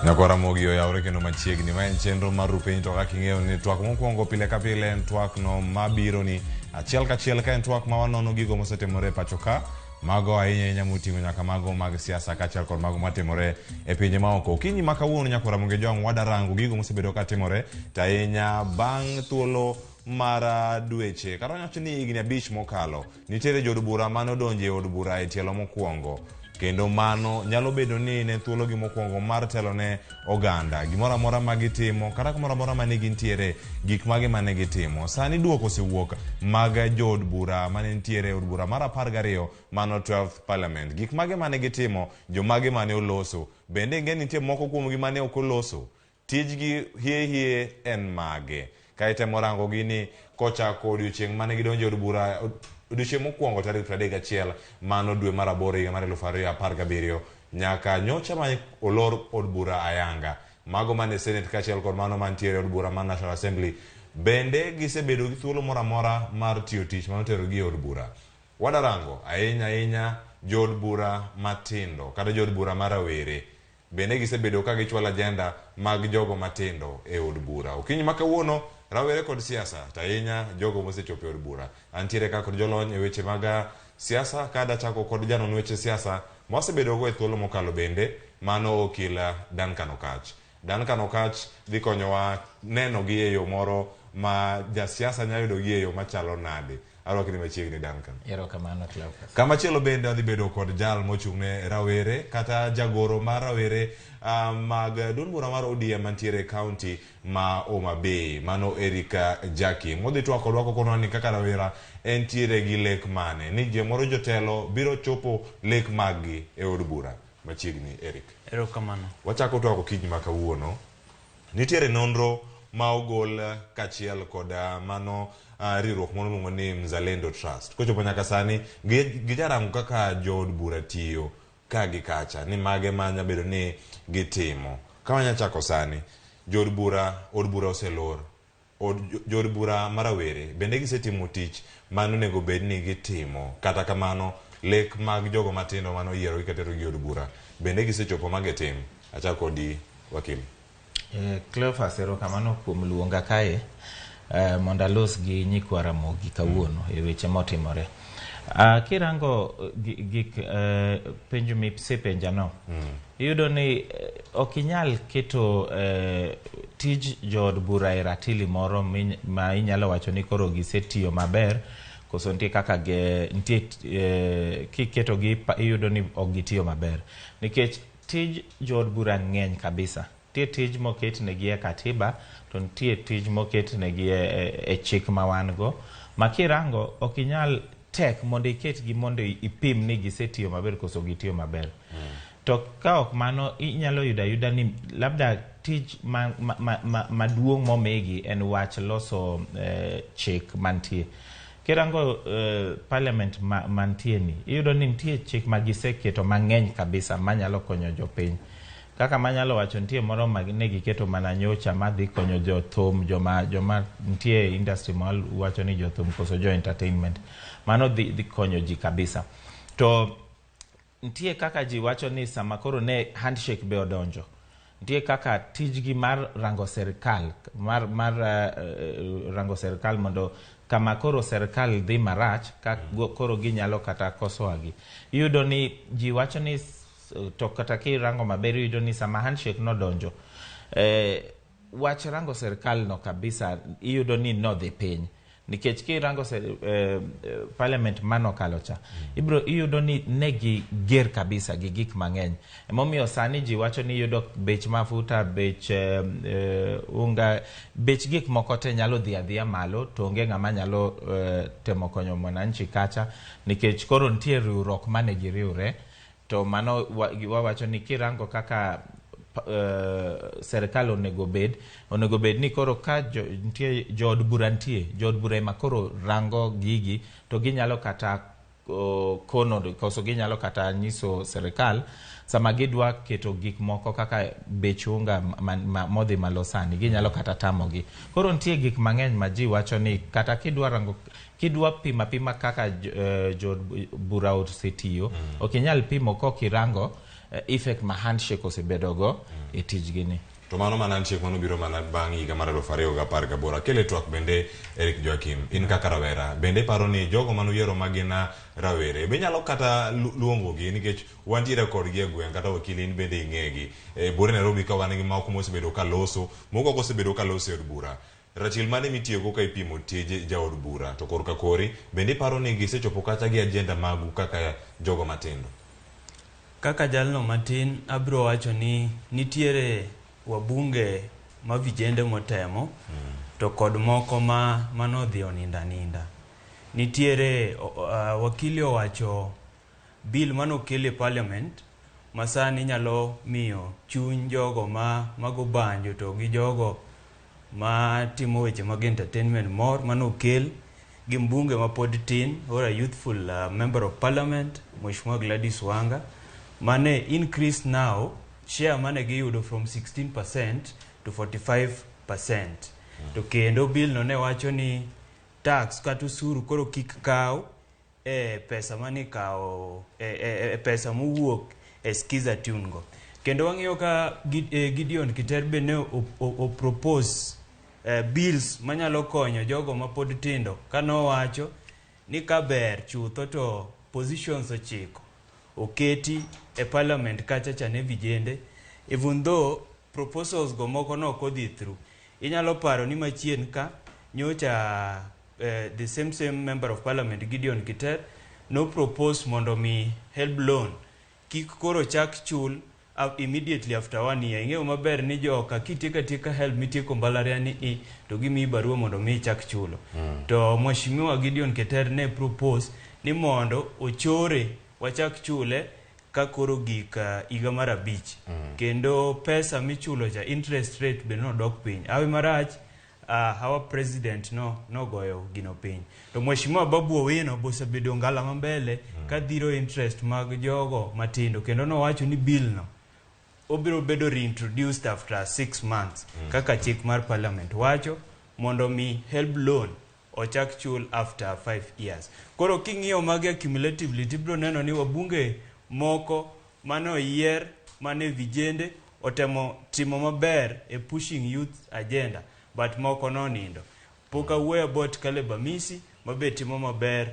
Nyakwar Ramogi oyawre kendo machiegni. Ma en chenro mar Rupiny to kaka ing'eyo ni twak mokwongo pile ka pile en twak no mabiro ni achiel kachiel ka en twak ma wanono gigo mosetimore e pacho ka mago ahinya ahinya moting'o nyaka mago mag siasa kaachiel kod mago matimore e pinje maoko. Okinyi ma kawuono Nyakwar Ramogi Ojwang' wadarango gigo mosebedo katimore to ahinya bang' thuolo mar dweche kata wanyalo wacho ni higni 5 mokalo nitiere jood bura mane odonjo e od bura e tielo mokwongo kendo mano nyalo bedo ni ne thuologi mokwongo mar telo ne oganda gimoro amora ma gitimo kata kamoro amora mane gintiere gik mage mane gitimo sani duoko osewuok mag jood bura mane nitiere e od bura mar 12 mano 12th parliament gik mage mane gitimo jomage mane oloso bende ing'e ni nitie moko kuomgi mane ok oloso Tijgi hie hie en mage? Ka itemo rango gi ni kochako odiochieng' mane gidonjo e od bura odiochieng' mokwongo tarik 31 mano dwe mar aboro higa mar 2017 nyaka nyocha ma olor od bura ayanga. Mago mane Senate kaachiel kod mano mantiere e od bura mar National Assembly bende gisebedo gi thuolo moro amora mar tiyo tich mane oterogi e od bura. Wadarango ahinya ahinya jood bura matindo kata jood bura ma rawere Bende gisebedo ka gichwalo ajenda mag jogo matindo e od bura. Okinyi ma kawuono, rawere kod siasa, to ahinya jogo mosechopo e od bura. Antiere ka kod jolony e weche mag siasa ka adachako kod janon weche siasa ma wasebedo go e thuolo mokalo bende, mano okil Duncan Okatch. Duncan Okatch dhi konyowa neno gi e yo moro ma jasiasa nyalo yudo gi e yo machalo nade. Arwaki ni machiegni Duncan. Erokamano Cleophas. Kamachielo bende wadhi bedo kod jal mochung' ne rawere kata jagoro mar rawere mag duond bura mar ODM mantiere e county ma Homa Bay, mano Eric Jackie. Modhi twak kodwa kokonwa ni kaka rawera entiere gi lek mane, ni gimoro jotelo biro chopo lek mag-gi e od bura. Machiegni Eric. Erokamano. Wachako twak okinyi ma kawuono. Nitiere nonro ma ogol kaachiel kod mano riwruok moro miluongo ni Mzalendo Trust. Kochopo nyaka sani, gijarango kaka jood bura tiyo ka gi kacha, ni mage ma nyalo bedo ni gitimo. Ka wanya chako sani, jood bura, od bura oselor. Od, jood bura ma rawere bende gisetimo tich mane onego bed ni gitimo. Kata kamano, lek mag jogo matindo mane oyierogi katerogi e od bura bende gisechopo ma gitim. Achak kodi wakil. Cleophas, erokamano kuom luonga kae mondo alos gi nyikwa Ramogi kawuono e weche motimore. Kirango gik penjo misepenjano, iyudo ni ok inyal keto tij jood bura e ratili moro ma inyalo wacho ni koro gisetiyo maber, koso nitie kaka nitie kiketogi iyudo ni ok gitiyo maber. Nikech tij jood bura ng'eny kabisa. Nitie tij moketnegi e katiba, to nitie tij moketnegi e chik ma wan go. Ma kirango ok inyal tek mondo iketgi mondo ipim ni gisetiyo maber koso gitiyo maber. To ka ok mano, inyalo yudo ayuda ni labda tij maduong' momigi en wach loso chik mantie. Kirango parliament mantie ni, iyudo ni nitie chik ma giseketo mang'eny kabisa manyalo konyo jopiny. Kaka manyalo wacho nitie moro ma ne giketo mana nyocha madhi konyo jothum, joma nitie e industry ma wacho ni jothum koso jo entertainment. Mano dhi konyo ji kabisa. To nitie kaka ji wacho ni sama koro ne handshake be odonjo, nitie kaka tijgi mar rango serikal, mar rango serikal mondo kama koro serikal dhi marach, ka koro ginyalo kata kosoa gi. Iyudo ni ji wacho ni to kata kirango maber iyudo ni sama handshake nodonjo, wach rango serikal no kabisa iyudo ni nodhi piny. Nikech kirango parliament manokalo cha, ibro iyudo ni ne giger kabisa gi gik mang'eny. Emomiyo sani ji wacho ni iyudo bech mafuta, bech unga, bech gik moko te nyalo dhi adhiya malo, to onge ng'ama nyalo temo konyo mwananchi kacha, nikech koro nitie riwruok mane giriwre. To mano wawacho ni kirango kaka serikal onego bed ni koro ka nitie jood bura nitie, jood bura ema koro rango gigi, to ginyalo kata kono, koso ginyalo kata nyiso serikal sama gidwa keto gik moko kaka bech unga modhi malo sani, ginyalo kata tamogi. Koro nitie gik mang'eny ma ji wacho ni kata kidwa rango, kidwa pima pima kaka jood bura osetiyo, ok inyal pimo kok irango effect ma handshake osebedogo e tijgi ni. To mano mana handshake mano biro mana bang' higa mar 2018. Akele twak bende Eric Joakim, in kaka rawera, bende iparo ni jogo manuyiero ma gin rawere, be inyalo kata luongogi nikech wantiere kodgi e gweng' kata wakili in bende ing'egi. E buore Nairobi ka wan gi moko mosebedo ka loso, moko ok osebedo ka loso e od bura. Ratil mane mitiyogo ka ipimo tij jaod bura to korka kori, bende iparo ni gisechopo kacha gi agenda magu kaka jogo matindo? Kaka jalno matin abiro wacho ni nitiere wabunge ma vijende motemo to kod moko ma manodhi oninda ninda. Nitiere wakili owacho bill manokel e parliament ma sani nyalo miyo chuny jogo ma mago banjo to gi jogo ma timo weche mag entertainment mor manokel gi mbunge mapod tin or a youthful member of parliament Mheshimiwa Gladys Wanga mane increase now share mane giyudo from 16% to 45%. To kendo bill no ne wacho ni tax kata osuru koro kik kaw e pesa mane ikawo e pesa mowuok e skiza tune go. Kendo wang'iyo ka Gideon Kiter be ne o propose bills manyalo konyo jogo mapod tindo kanowacho ni kaber chutho to positions 9 oketi e parliament kacha cha ne vijende, even though proposals go moko nok odhi through. Inyalo paro ni machien ka nyocha the same member of parliament Gideon Kiter no propose mondo mi HELB loan kik koro chak chul immediately after 1 year. Ing'eyo maber ni joka kitieko atieka HELB mitieko mbalariany ni i to gimiyi barua mondo mi ichak chulo. To Mheshimiwa Gideon Keter ne propose ni mondo ochore wachak chule ka koro gik higa mar 5. Kendo pesa michulo cha interest rate be nodok piny. Awi marach our president no nogoyo gino piny. To Mheshimiwa Babu Owino bosebedo ngala mambele ka dhiro interest mag jogo matindo kendo nowacho ni bill no obiro bedo reintroduced after 6 months kaka chik mar parliament wacho mondo mi HELB loan ochak chul after 5 years. Koro king'iyo magi accumulatively tibiro neno ni wabunge moko mane oyier mane vijende otemo timo maber e pushing youth agenda, but moko nonindo. Pok awuoyo about Caleb Amisi mabe timo maber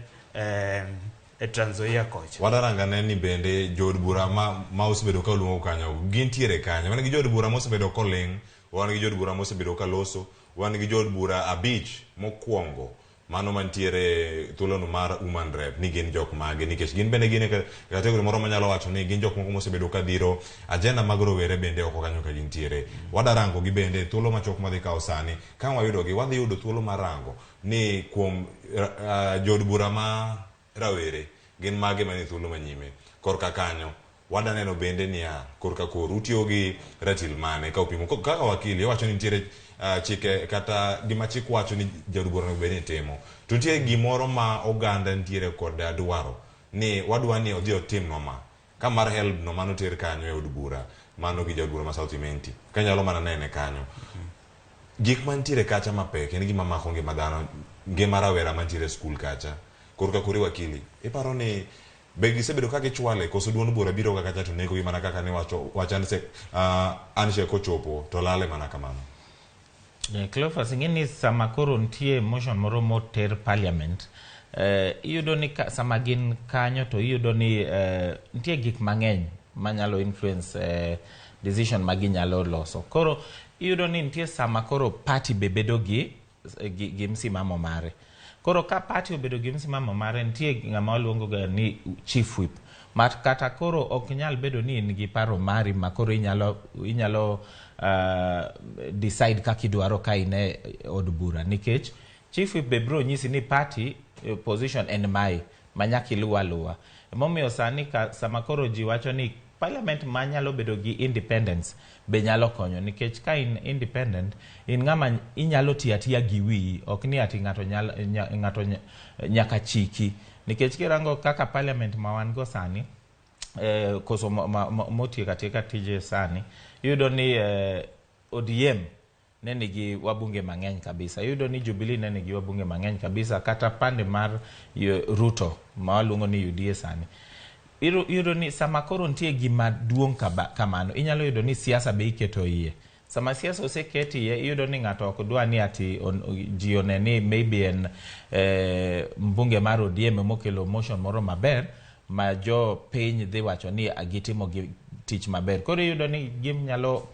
e Trans Nzoia kocha. Wadaranga ni bende jood bura ma osebedo ka luongo kanyo gintiere kanyo. Wan gi jood bura mosebedo koling', wan gi jood bura mosebedo ka loso, wan gi jood bura 5 mokwongo mano mantiere thuolono mar woman rep ni gin jok mage nikech gin bende gin e category moro manyalo wacho ni gin jok moko mosebedo ka dhiro agenda mag rowere bende oko kanyo ka gintiere. Wadarango gi bende thuolo machuok madhi kawo sani ka wayudogi wadhi yudo thuolo mar rango ni kuom jood bura ma rawere gin mage manie thuolo manyime. Korka kanyo wadaneno bende niya korka kor utiyo gi ratil mane ka upimo kaka wakili owacho ni nitiere chike kata gima chik wacho ni jaod bura onego bed ni timo to nitie gimoro ma oganda nitiere kod dwaro ni wadwa ni odhi otimnwa ma ka mar HELB no mano ter kanyo e od bura mano gi jaod bura ma South Imenti kanyalo mana nene kanyo gik mantiere kacha mapek en gima mako ngima dhano ngima rawera mantiere e skul kacha korka kori wakili iparo ni be gisebedo ka gichwale koso duond bura biro kaka cha to nego gi mana kaka ni wacho wach handshake kochopo to lale mana kamano. Cleophas, ing'e ni sama koro nitie motion moro moter parliament, iyudo ni sama gin kanyo to iyudo ni nitie gik mang'eny manyalo influence decision ma ginyalo loso. Koro iyudo ni nitie sama koro party be bedo gi msimamo mare. Koro ka party obedo gi msimamo mare, nitie ng'ama waluongo ga ni chief whip. Ma kata koro ok nyal bedo ni in gi paro mari ma koro inyalo decide kaka idwaro ka in e od bura, nikech chief whip be biro nyisi ni party position en mae ma nyaka iluw aluwa. Emomiyo sani sama koro ji wacho ni parliament manyalo bedo gi independence be nyalo konyo, nikech ka in independent in ng'ama inyalo tiyo atiya gi wiyi, ok ni ati ng'ato nyaka chiki. Nikech kirango kaka parliament ma wan go sani, koso motieko atieka tije sani, iyudo ni ODM ne nigi wabunge mang'eny kabisa, iyudo ni Jubilee ne nigi wabunge mang'eny kabisa, kata pande mar Ruto ma waluongo ni UDA sani. Iyudo ni sama koro nitie gima duong' kamano, inyalo yudo ni siasa be iketo iye. Sama siasa oseket iye, iyudo ni ng'ato ok dwa ni ati ji one ni maybe en mbunge mar ODM mokelo motion moro maber ma jo piny dhi wacho ni gitimo gi tich maber. Koro iyudo ni ginyalo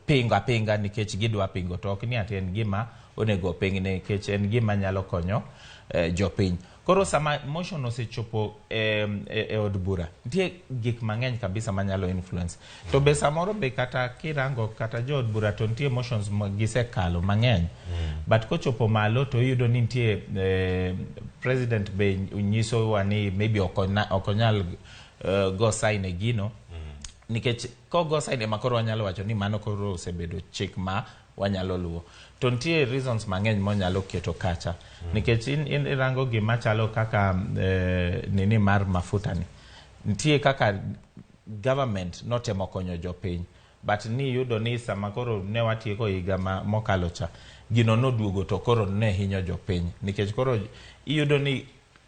pingo apinga nikech gidwa pingo, to ok ni ati en gima onego oping nikech en gima nyalo konyo jopiny. Koro sama motion osechopo e od bura, nitie gik mang'eny kabisa manyalo influence. To be samoro be kata kirango kata jood bura to nitie motions ma gisekalo mang'eny. But kochopo malo to iyudo ni nitie president be nyisowa ni maybe ok onyal go sign e gino. Nikech kogo sign ema koro wanyalo wacho ni mano koro osebedo chik ma wanyalo luwo. To nitie reasons mang'eny monyalo keto kacha. Nikech in irango gima chalo kaka nini mar mafuta ni. Nitie kaka government notemo konyo jopiny. But ni yudo ni sama koro ne watieko higa mokalo cha, gino noduogo to koro ne hinyo jopiny. Nikech koro iyudo ni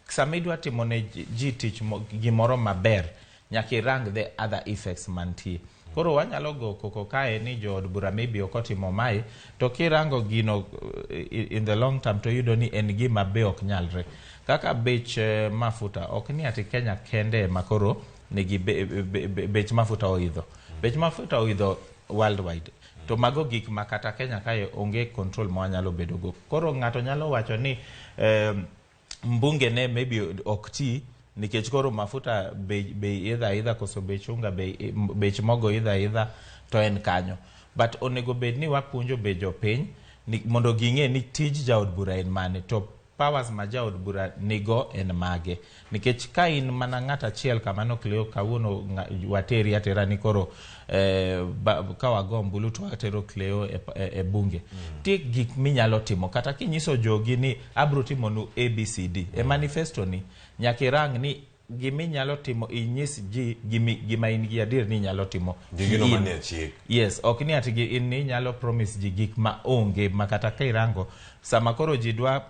sama idwa timo ne ji tich gimoro maber, nyaka irang the other effects mantie. Koro wanyalo go koko kae ni jood bura maybe ok otimo mae, to kirango gino in the long term to iyudo ni en gima be ok nyalre. Kaka bech mafuta, ok ni ati Kenya kende ema koro nigi bech mafuta oidho. Bech mafuta oidho worldwide. To mago gik ma kata Kenya kae onge control ma wanyalo bedo go. Koro ng'ato nyalo wacho ni mbunge ne maybe ok ti nikech koro mafuta be idha idha koso bech unga bech mogo idha idha to en kanyo. But onego bed ni wapuonjo be jopiny ni, mondo ging'e ni tij jaod bura en mane to powers ma jaod bura nigo en mage. Nikech ka in mana ng'at achiel kamano Cleo kawuono wateri atera ni koro ka wago ombulu to watero Cleo e bunge. Nitie gik minyalo timo kata kinyiso jogi ni abro timonu ABCD e manifesto ni nyaka irang ni giminyalo timo inyis ji gima in gi adier ni inyalo timo. Gigino manie chik. Yes, ok ni ati in inyalo promise ji gik ma onge ma kata ka irango sama koro ji dwa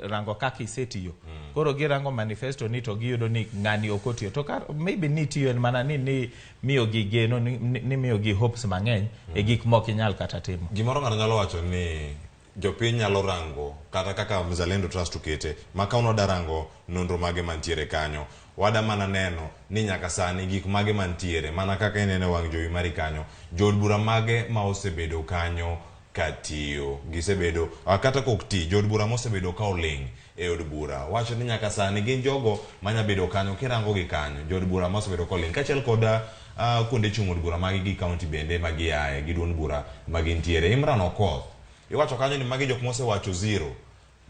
rango kaka isetiyo. Koro girango manifesto ni to giyudo ni ng'ani ok otiyo. To kar, maybe ni tiyo en mana ni miyo gi geno ni miyo gi hopes mang'eny e gik mok inyal kata timo. Gimoro ng'ato nyalo wacho ni jopiny nyalo rango kata kaka Mzalendo Trust okete ma ka wada rango nonro mage mantiere kanyo, wada mana neno ni nyaka sani gik mage mantiere mana kaka ineno e wang' jowi mari kanyo, jood bura mage ma osebedo kanyo katiyo gisebedo kata kok ti jood bura mosebedo ka oling' e od bura wacho ni nyaka sani gin jogo manya bedo kanyo kirango gi kanyo jood bura mosebedo ka oling' kaachiel kod kuonde chung' od bura magi gi county bende ma giaye gi duond bura ma gintiere. Imran Okoth iwacho kanyo ni magi jok mosewacho zero,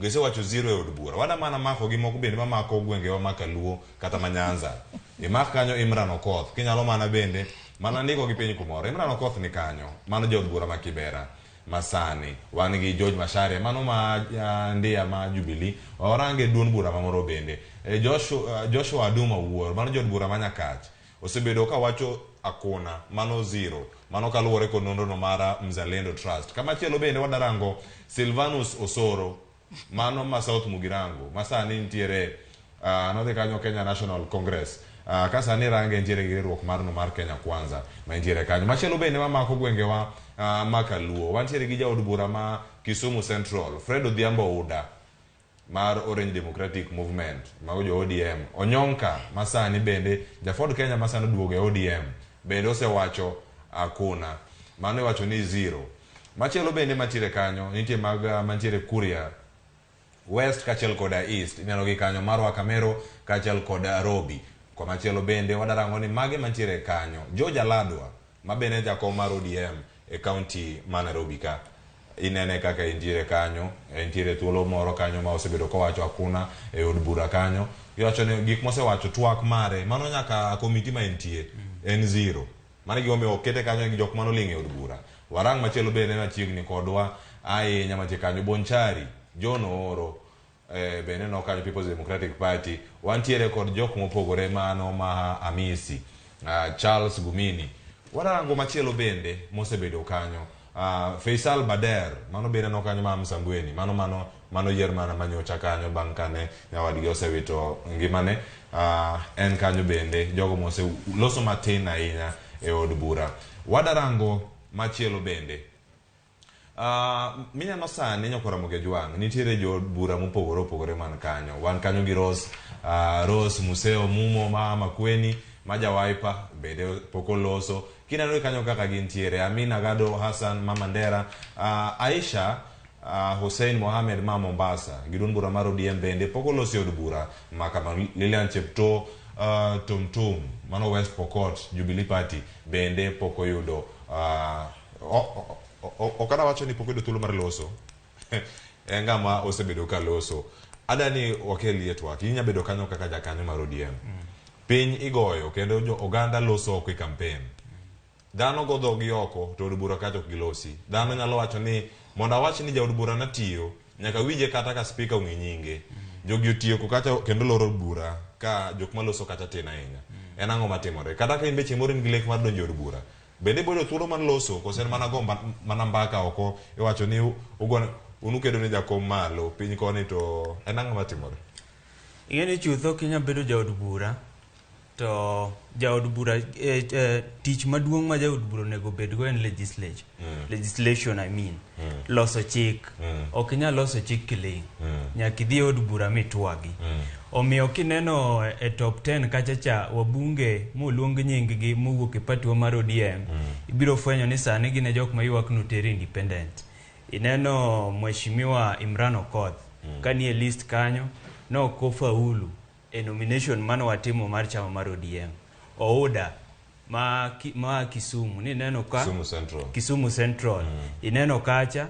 gisewacho zero e od bura. Wada mana mako gi moko bende mamako gwengewa ma Kaluo kata ma Nyanza. Imak kanyo Imran Okoth kinyalo mana bende mana ndiko gi piny kumoro. Imran Okoth ni kanyo, mano jaod bura ma Kibera masani. Wan gi George Macharia mano ma Ndia ma Jubilee, warange duond bura mamoro bende. Joshua Aduma Wuor mano jaod bura ma Nyakach osebedo ka wacho akuna mano zero, mano kaluwore kod nonro no mar Mzalendo Trust. Kamachielo bende wadarango Silvanus Osoro mano ma South Mugirango ma sani nitiere nodhi kanyo Kenya National Congress. Ka sani range nitiere gi riwruok mar no mar Kenya Kwanza ma nitiere kanyo. Machielo bende mamako gwengewa ma Kaluo wantiere gi jaod bura ma Kisumu Central Fred Odhiambo Ouda mar Orange Democratic Movement mago jo ODM. Onyonka ma sani bende ja Ford Kenya ma sani oduogo e ODM bende osewacho akuna mano iwacho ni zero. Machielo bende mantiere kanyo nitie mag mantiere Kuria West kaachiel koda East ineno gi kanyo Marwa Kamero kaachiel kod Robi. Komachielo bende wadarango ni mage mantiere kanyo George Aladwa ma bende jakom mar ODM e county ma Nairobi ka inene kaka entiere kanyo, entiere thuolo moro kanyo ma osebedo kowacho akuna e od bura kanyo. Iwacho ni gik mosewacho twak mare mano nyaka komiti ma entie en zero. Mano e gimomiyo okete kanyo gi jok manoling' e od bura. Warang machielo bende machiegni kodwa ahinya mantie kanyo Bonchari John Ooro bende no kanyo People's Democratic Party. Wantiere kod jok mopogore mano ma Amisi Charles Gumini. Warango machielo bende mosebedo kanyo. Faisal Bader, mano bende no kanyo ma Msambweni, mano yier mana manyocha kanyo bang' kane nyawadgi osewito ngimane. En kanyo bende jogo mose loso matin ahinya e od bura. Wadarango machielo bende. Mineno sani Nyakor Ramogi Ojwang', nitiere jood bura mopogore opogore man kanyo. Wan kanyo gi Rose, Rose Museo Mumo ma Makueni, ma ja Wiper, bende pok oloso. Kineno kanyo kaka gintiere, Amina Gado Hassan ma Mandera, Aisha Hussein Mohamed ma Mombasa, gi duond bura mar ODM bende pok oloso e od bura ma kamano. Lilian Cheptoo Tumtum, mano West Pokot, Jubilee Party, bende pok oyudo ok adwa wacho ni pok oyudo thuolo mar loso. En ng'ama osebedo ka loso. Adani wakelie e twak. Inya bedo kanyo kaka jakanyo mar ODM. Piny igoyo kendo jo oganda loso oko e campaign. Dhano go dhogi oko to od bura kacha ok gilosi. Dhano nyalo wacho ni mondo awach ni jaod bura natiyo, nyaka winje kata ka speaker ong'e nyinge. Jogi otieko kacha kendo loro bura ka jok maloso kacha tin ahinya. En ang'o matimore? Kata ka in be chieng' moro in gi lek mar donjo e od bura, bende iboyudo thuolo mar loso koso en mana go mana mbaka oko iwacho ni ugone un ukedo ne jakom malo piny koni to en ang'o matimore? Ing'e ni chutho ok inyal bedo jaod bura to jaod bura tich maduong' ma jaod bura onego bedgo en legislature. Legislation I mean. Loso chik. Ok inyal loso chik kiling'. Nyaka idhi e od bura mitwagi. Omiyo kineno e top 10 kacha cha wabunge moluong nying gi mowuok e party wa mar ODM, ibiro fwenyo ni sani gin e jok ma ywak noter independent. Ineno Mheshimiwa Imran Okoth ka nie list kanyo, nok ofaulu e nomination mane watimo mar chama mar ODM. Ouda ma Kisumu nineno ka Kisumu Central. Kisumu Central. Ineno kacha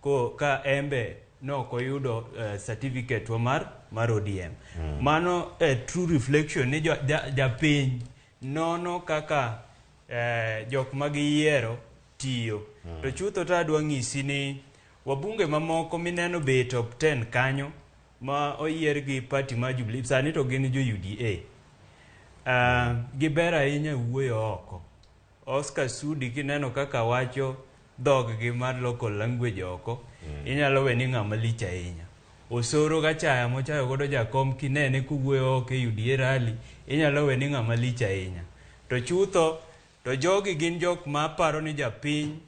ko ka embe nok oyudo certificate wa mar ODM. Mano true reflection ni japiny nono kaka jok ma giyiero tiyo. To chutho to adwa ng'isi ni wabunge mamoko mineno be e top 10 kanyo ma oyier gi party mar Jubilee sani to gin jo UDA. Giber ahinya e wuoyo oko. Oscar Sudi kineno kaka wacho dhog gi mar local language oko, inyalo we ni ng'ama lich ahinya. Osoro gachaya mochayo godo jakom kinene kowuoyo oko e UDA rally, inyalo we ni ng'ama lich ahinya. To chutho, to jogi gin jok ma paro ni japiny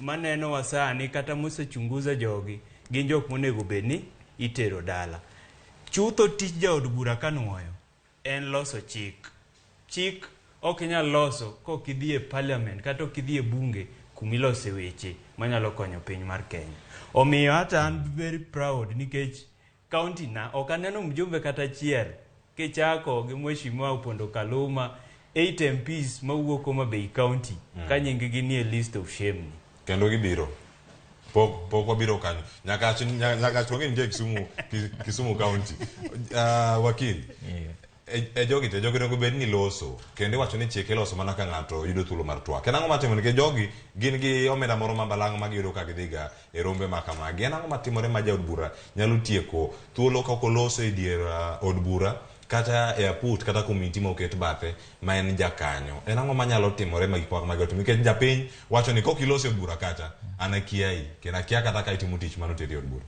manenowa sani kata mosechunguza jogi, gin jok monego bed ni itero dala. Chutho tich jaod bura kanuoyo en loso chik. Chik ok inyal loso kok idhi e parliament kata ok idhi e bunge kumilose weche manyalo konyo piny mar Kenya. Omiyo hata an very proud nikech county na ok aneno mjumbe kata achiel kichako gi Mheshimiwa Opondo Kaluma 8 MPs mawuok Homa Bay County ka nying gi nie list of shame ni. Kendo gibiro. Pok wabiro kanyo. Nyaka wang'e nitie Kisumu, Kisumu County. Wakil. E jogi te jogi onego bed ni loso kendo iwacho ni chik iloso mana ka ng'ato yudo thuolo mar twak. En ang'o matimo nikech jogi gin gi omenda moro ma balang' ma giyudo ka gidhiga e rombe ma kamagi. En ang'o matimore ma jaod bura nyalo tieko thuolo ka ok oloso e dier od bura kata e aput kata komiti ma oket bathe ma en jakanyo. En ang'o manyalo timore ma gik ma kamagi otim? Nikech japiny wacho ni kok iloso e bura kacha, an akiayi kendo akia kata ka itimo tich mano teri e od bura.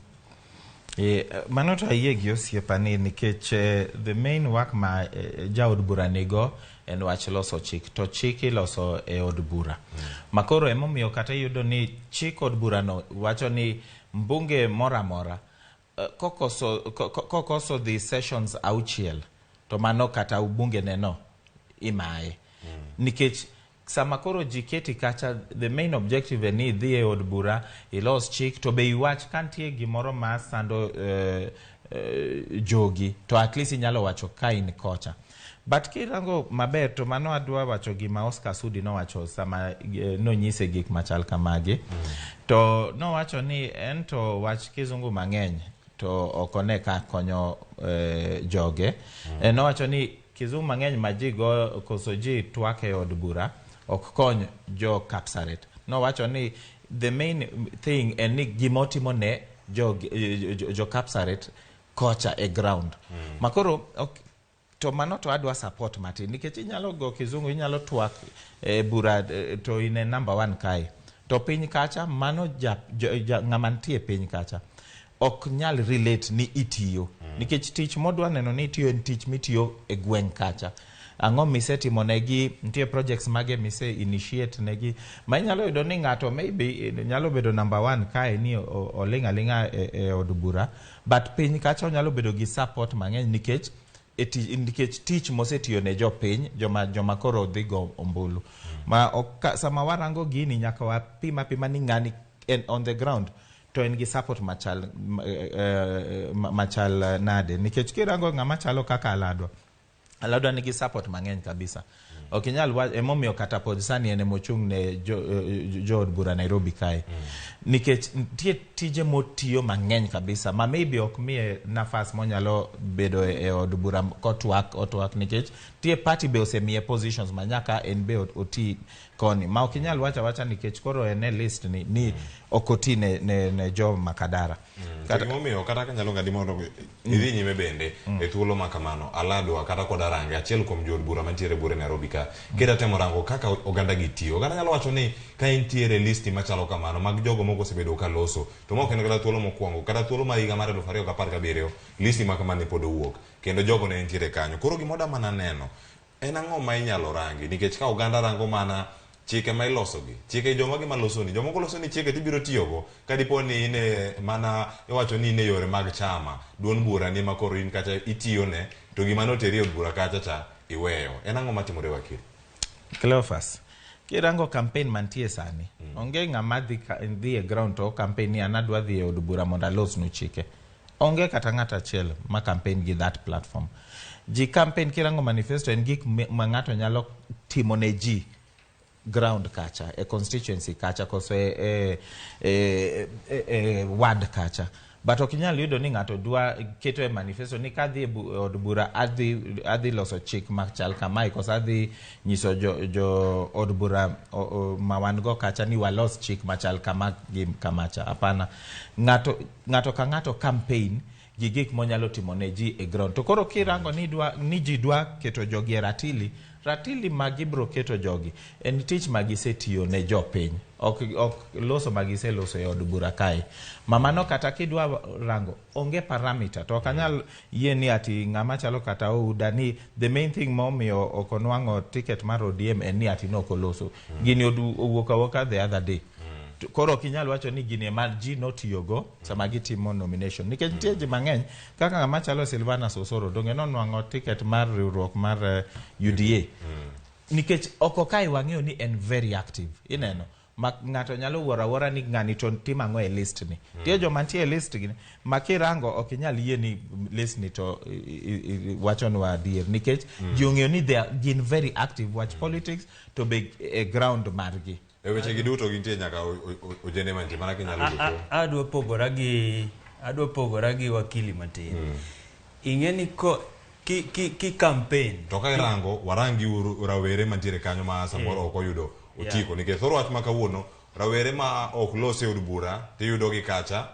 Mano to ayie gi osiepani nikech the main work ma jaod bura nigo en wach loso chik, to chik iloso e od bura. Makoro emomiyo kata iyudo ni chik od burano wacho ni mbunge moro amora kokoso dhi sessions 6 to mano kata ubunge neno imaye. Nikech sama koro ji keti kacha, the main objective en ni idhi e od bura ilos chik to be iwach ka nitie gimoro ma sando jogi to at least inyalo wacho ka in kocha. But kirango maber to mano adwa wacho gima Oscar Sudi nowacho sama nonyise gik machal kamagi. To nowacho ni en to wach kizungu mang'eny to ok one ka konyo joge. Nowacho ni kizungu mang'eny ma ji go koso ji twak e od bura ok kony jo Kapsaret. Nowacho ni the main thing en ni gimotimo ne jo Kapsaret kocha e ground. Makoro ok, to mano to adwa support matin nikech inyalo go kizungu, inyalo twak e bura to in e number 1 kae. To piny kacha mano ng'ama nitie piny kacha ok nyal relate ni itiyo. Nikech tich modwa neno ni itiyo en tich mitiyo e gweng' kacha. Ang'o misetimo negi, nitie projects mage mise initiate negi. Ma inyalo yudo ni ng'ato maybe nyalo bedo number 1 kae ni oling' aling'a e od bura, but piny kacha onyalo bedo gi support mang'eny nikech nikech tich mosetiyo ne jopiny, joma koro dhi go ombulu. Ma ok, sama warango gini nyaka wapim apima ni ng'ani en on the ground to en gi support machal nade. Nikech kirango ng'ama chalo kaka Aladwa, Aladwa nigi support mang'eny kabisa. Ok inyal emomiyo kata pod sani en emochung' ne jood bura Nairobi kae. Nikech nitie tije motiyo mang'eny kabisa ma maybe ok miye nafas monyalo bedo e od bura kotwak nikech nitie party be osemiye positions ma nyaka en be oti koni. Ma ok inyal wacho awacha nikech koro en e list ni ok oti ne jo Makadara. Kata gimomiyo kata kanyalo ng'adi mondo idhi nyime bende e thuolo ma kamano Aladwa kata koda range achiel kuom jood bura mantiere bura Nairobi ka kida temo rango kaka oganda gi tiyo. Oganda nyalo wacho ni ka intiere listi machalo kamano mag jogo moko osebedo ka loso to ma ok en kata thuolo mokwongo kata thuolo mar higa mar 2017 listi ma kamano ne pod owuok kendo jogo ne nitiere kanyo. Koro gimoda mana neno en ang'o ma inyalo rangi nikech ka oganda rango mana chike ma ilosogi, chike joma gima losoni, jomoko loso ni chike tibiro tiyogo ka dipo ni ine mana iwacho ni ine yore mag chama duond bura ni ma koro in kacha itiyone to gima noteri e od bura kacha cha iweyo. En ang'o matimore wakil? Cleophas, kirango campaign mantie sani, onge ng'ama dhi e ground to campaign ni an adwa dhi e od bura mondo alosnu chike. Onge kata ng'ato achiel ma campaign gi that platform. Ji campaign kirango manifesto en gik ma ng'ato nyalo timo ne ji ground kacha, e constituency kacha, koso e ward kacha. But ok inyal yudo ni ng'ato dwa keto e manifesto ni kadhi e od bura adhi loso chik machal kamae, koso adhi nyiso jo od bura ma wan go kacha ni walos chik machal kama gi kamacha. Hapana. Ng'ato ka ng'ato campaign gi gik monyalo timo ne ji e ground. To koro kirango ni ji dwa keto jogi e ratili, ratili ma gibro keto jogi en tich ma gisetiyo ne jopiny, ok loso ma giseloso e od bura kae. Ma mano kata kidwa rango onge parameter, to ok anyal yie ni ati ng'ama chalo kata Ouda ni the main thing momiyo ok onwang'o ticket mar ODM en ni ati nok oloso. Gini owuok awuoka the other day. Koro ok inyal wacho ni gini ema ji notiyogo sama gitimo nomination. Nikech nitie ji mang'eny kaka ng'ama chalo Silvana Sosoro donge nonwang'o ticket mar riwruok mar UDA. Nikech oko kae wang'eyo ni en very active. Ineno ma ng'ato nyalo wuoro awuora ni ng'ani to timo ang'o e list ni. Nitie joma nitie e list gi ma kirango ok inyal yie ni list ni to wachonwa adier nikech ji ong'eyo ni they are gin very active wach politics to be e ground margi. E weche gi duto gintie nyaka ojende mantie mana kinyalo duto. Adwa pogora gi wakili matin. Ing'e ni ki campaign to ka irango warangi rawere mantiere kanyo ma samoro ok oyudo otiko nikech thoro wach ma kawuono rawere ma ok los e od bura tiyudo gi kacha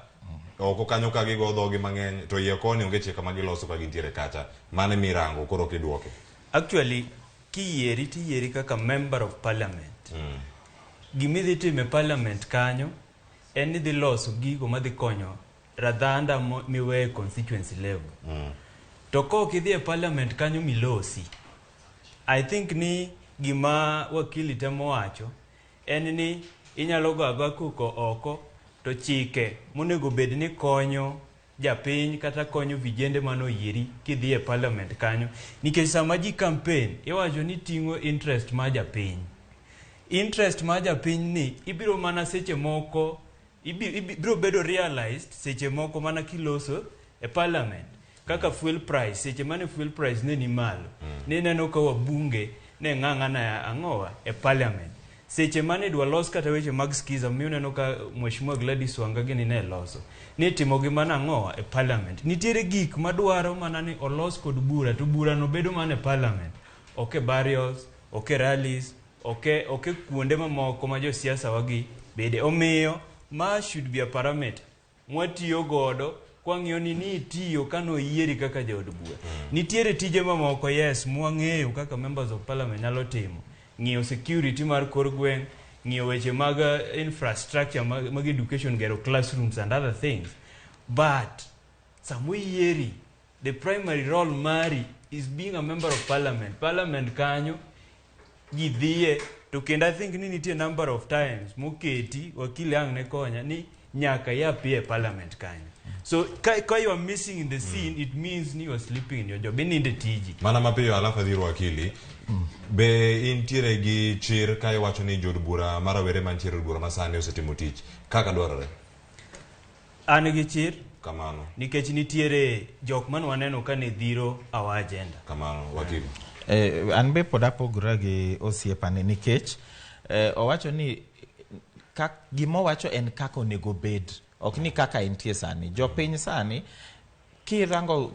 oko kanyo ka gigo dhogi mang'eny to iye koni onge chike ma giloso ka gintiere kacha mane mirango koro kidwoke. Actually kiyieri tiyieri kaka member of parliament. Gimidhi timo e parliament kanyo en ni dhi loso gigo madhi konyo radhanda miweyo e constituency level. To kok idhi e parliament kanyo milosi, I think ni gima wakili temo wacho en ni inyalo go agoa koko oko to chike monego bed ni konyo japiny kata konyo vijende manoyieri kidhi e parliament kanyo. Nikech sama ji campaign iwacho ni ting'o interest mar japiny. Interest mar japiny ni ibiro mana seche moko ibiro bedo realized seche moko mana kiloso e parliament. Kaka fuel price, seche mane fuel price ne ni malo, ne neno ka wabunge ne ng'ang'ana ang'owa e parliament. Seche mane idwa los kata weche mag skiza, miyo neno ka Mheshimiwa Gladys Wanga gini ne loso, ni timo gi mana ang'owa e parliament. Nitiere gik madwaro mana ni olos kod bura, to bura no bedo mana e parliament. Ok e barriers, ok e rallies, ok e kuonde mamoko ma josiasa wagi bede. Omiyo, ma should be a parameter mwatiyo godo kwang'iyo ni itiyo kano yieri kaka jaod bura. Nitiere tije mamoko yes mwang'eyo kaka members of parliament nyalo timo. Ng'iyo security mar kor gweng', Ng'iyo weche mag infrastructure mag education, gero classrooms and other things. But samoyieri, the primary role mari is being a member of parliament. Parliament kanyo ji dhiye to kendo I think ni nitie number of times moketi wakili ang' ne konya ni nyaka i appear e parliament kanyo. So ka you are missing in the scene, it means ni you are sleeping in your job, ininde tiji. Mana mapiyo alafu adhi ir wakili. Be intiere gi chir ka iwacho ni jood bura ma rawere mantiere e od bura masani osetimo tich kaka dwarore? An gi chir. Kamano. Nikech nitiere jok mane waneno ka ne dhiro our agenda. Kamano, wakili. An be pod apogora gi osiepane nikech owacho ni gima owacho en kaka onego bed, ok ni kaka entie sani. Jopiny sani kirango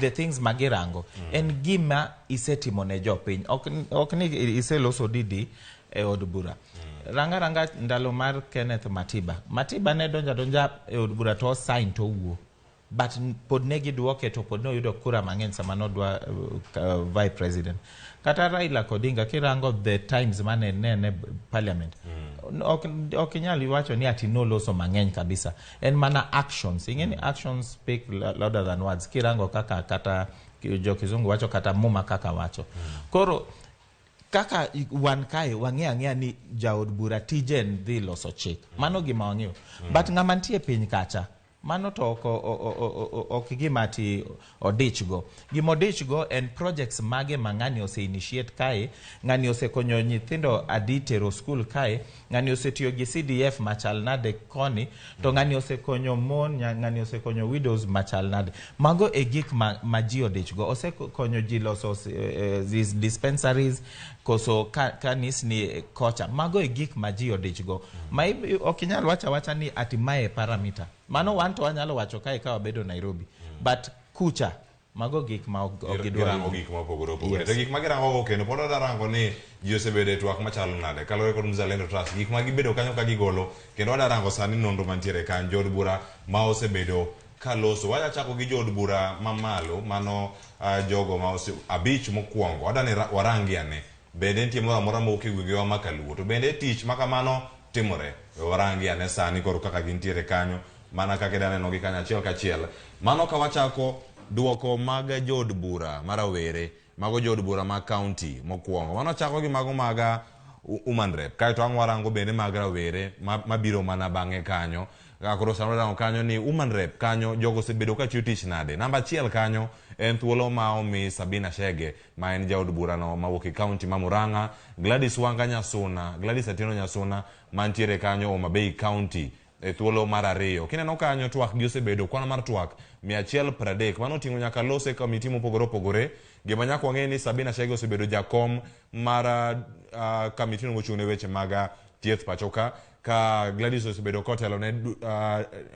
the things magirango en gima isetimo ne jopiny, ok ni iseloso didi e od bura. Ranga ndalo mar Kenneth Matiba. Matiba ne donja donja e od bura to sign to owuo. But pod ne giduoke to pod ne oyudo kura mang'eny sama nodwa vice president. Kata Raila Odinga kirango the times mane nene parliament. Ok inyal wacho ni ati noloso mang'eny kabisa. En mana actions. Ing'e ni actions speak louder than words. Kirango kaka kata jo kizungu wacho kata muma kaka wacho. Koro kaka wan kae wang'eyo ang'eya ni jaod bura tije en dhi loso chik. Mano gima wang'eyo. But ng'ama nitie piny kacha mano to ok gima ati odich go. Gima odich go en projects mage ma ng'ani ose initiate kae, ng'ani osekonyo nyithindo adi tero school kae, ng'ani osetiyo gi CDF machal nade koni, to ng'ani osekonyo mon, ng'ani osekonyo widows machal nade. Mago e gik ma ji odich go. Osekonyo ji loso these dispensaries, koso kanisni kocha. Mago e gik ma ji odich go. Ma ok inyal wacho awacha ni ati mae parameter. Mano wan to wanyalo wacho kae ka wabedo Nairobi. But kucha, mago gik ma ok gidwar. Girango gik mopogore opogore. Yes. To gik ma girango go kendo pod adwa rango ni ji osebedo e twak machalo nade kaluwore kod Mzalendo Trust. Gik ma gibedo kanyo ka gigolo kendo wadwa rango sani nonro mantiere kanyo jood bura ma osebedo ka loso. Wadwa chako gi jood bura mamalo mano jogo ma abich mokwongo. Wadwa ni warangi ane. Bende nitie moro amora mowuok e gwengewa ma kaluo. To bende tich ma kamano timore. We warangi ane sani koro kaka gintiere kanyo mana kaka idwa nenogi kanyo achiel kachiel. Mano ka wachako duoko mag jood bura ma rawere, mago jood bura mag county mokwongo. Mano chako gi mago mag woman rep. Kaeto ang' warango bende mag rawere mabiro mana bang'e kanyo. Ka koro sani warango kanyo ni woman rep kanyo jogo osebedo ka chiwo tich nade. Namba achiel kanyo en thuolo ma omi Sabina Chege ma en jaod burano mawuok e county ma Murang'a, Gladys Wanga Nyasuna, Gladys Atieno Nyasuna mantiere kanyo Homa Bay County e thuolo mar ariyo. Kineno kanyo twak gi osebedo kwan mar twak 130. Mano oting'o nyaka lose komiti mopogore opogore. Gima nyaka wang'e ni Sabina Chege osebedo jakom mar kamiti no mochung' ne weche mag thieth pacho ka. Ka Gladys osebedo kotelo ne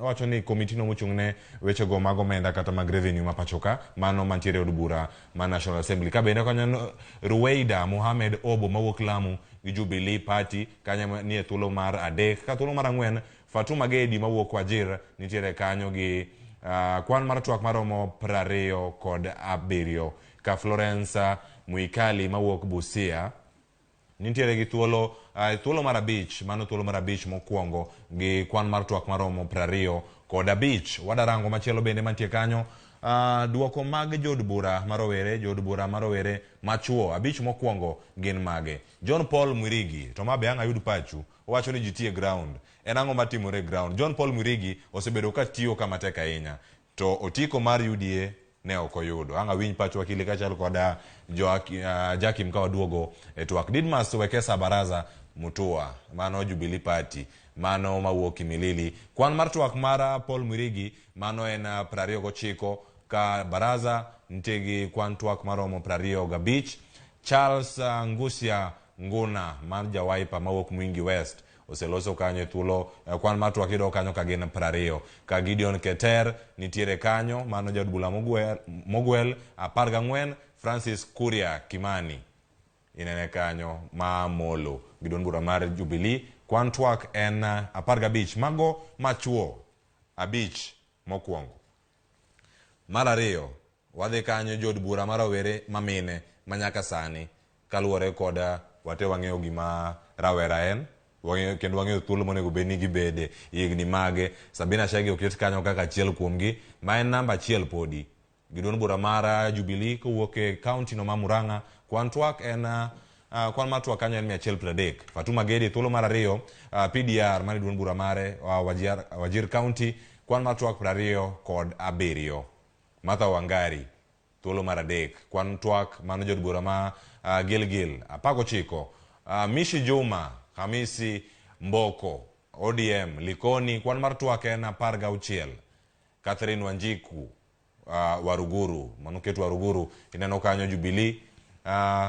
owacho ni komiti no mochung' ne weche go mag omenda kata mag revenue ma pacho ka, mano mantiere e od bura ma National Assembly. Ka bende kanyo Ruweida Mohamed Obo mawuok Lamu gi Jubilee Party kanyo nie thuolo mar adek. Ka thuolo mar ang'wen Fatuma Gedi mawuok Wajir nitiere kanyo gi kwan mar twak maromo 27. Ka Florence Muikali mawuok Busia nitiere gi thuolo thuolo mar abich, mano thuolo mar abich mokwongo gi kwan mar twak maromo 25. Wadarango machielo bende mantie kanyo, duoko mag jood bura ma rowere, jood bura ma rowere machuo abich mokwongo gin mage. John Paul Mwirigi, to ma be ang' ayud pachu, owacho ni ji tiyo e ground. En ang'o matimore e ground? John Paul Mwirigi osebedo ka tiyo ka matek ahinya, to otiko mar UDA ne ok oyudo. Ang' awinj pach wakili kaachiel kod Jakim ka waduogo e twak. Didmas Wekesa Baraza Mutua, mano Jubilee Party, mano mawuok Kimilili. Kwan mar twak mar Paul Mwirigi mano en 29, ka Baraza nitie gi kwan twak maromo 25. Charles Ngusia Nguna mar Jawaipa mawuok Mwingi West oseloso kanyo e thuolo kwan mar twak yudo kanyo ka gin 20. Ka Gideon Keter nitiere kanyo, mano jaod bura mogwel 14. Francis Kuria Kimani inene kanyo ma Molo gi duond bura mar Jubilee. Kwan twak en 15. Mago machuo abich mokwongo. Mar ariyo, wadhi kanyo jood bura mar rowere mamine manyaka sani kaluwore kod wate wang'eyo gima rawera en. Wang'eyo kendo wang'eyo thuolo monego bed ni gibede higni mage. Sabina Chege oket kanyo kaka achiel kuomgi ma en namba achiel podi gi duond bura mar Jubilee kowuok e kaunti no ma Murang'a. Kwan twak en kwan mar twak kanyo en 130. Fatuma Gedi thuolo mar ariyo, PDR mane duond bura mare, Wajir County, kwan mar twak 27. Martha Wangari thuolo mar adek, kwan twak mano jood bura ma Gilgil 19. Mishi Juma Hamisi Mboko ODM Likoni, kwan mar twak en 16. Catherine Wanjiku Waruguru, mano ket Waruguru, ineno kanyo Jubilee,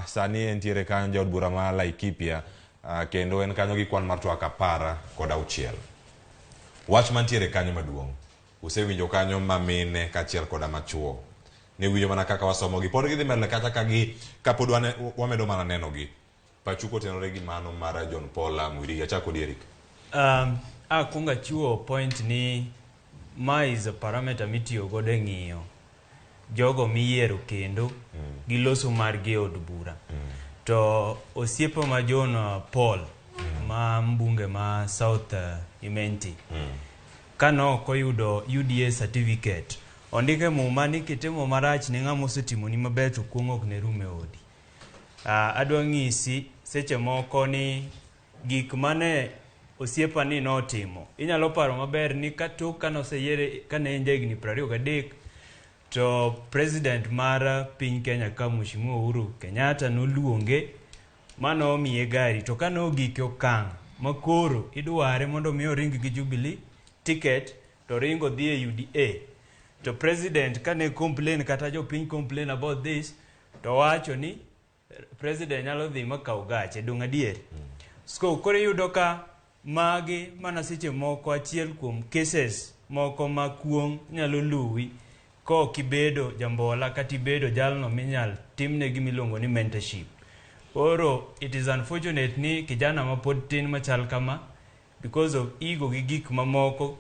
sani entiere kanyo jaod bura ma Laikipia, kendo en kanyo gi kwan mar twak 16. Wach mantiere kanyo maduong', usewinjo kanyo mamine kaachiel koda machuo. Ne winjo mana kaka wasomogi, pod gidhi mbele kata ka gi kapod wamedo mana nenogi. Pachu kotenore gi mano mar John Paul Mwirigi. Achako kodi Eric. Akwongo achiwo point ni ma is a parameter mitiyo godo e ng'iyo jogo miyiero kendo gi loso margi e od bura. To osiepa ma John Paul ma mbunge ma South Imenti, kane ok oyudo UDA certificate, ondike muma ni kitimo marach ne ng'ama osetimoni maber to kuong' ok ne rum e odi. Adwa ng'isi seche moko ni gik mane osiepa ni notimo, inyalo paro maber ni tok kane oseyiere kane en jahigni 23, to president mar piny Kenya ka Mheshimiwa Uhuru Kenyatta noluonge manomiye gari, to kane ogik e okang' makoro idware mondo mi oring gi Jubilee ticket to ringo dhi e UDA, to president kane complain kata jopiny complain about this, to wacho ni president nyalo dhi makaw gache. Dong' adier? So koro iyudo ka magi mana seche moko achiel kuom cases moko ma kuong' nyalo luwi kok ibedo jambola kata ibedo jalno minyal timne gimiluongo ni mentorship. Koro it is unfortunate ni kijana ma pod tin machal kama, because of ego gi gik mamoko,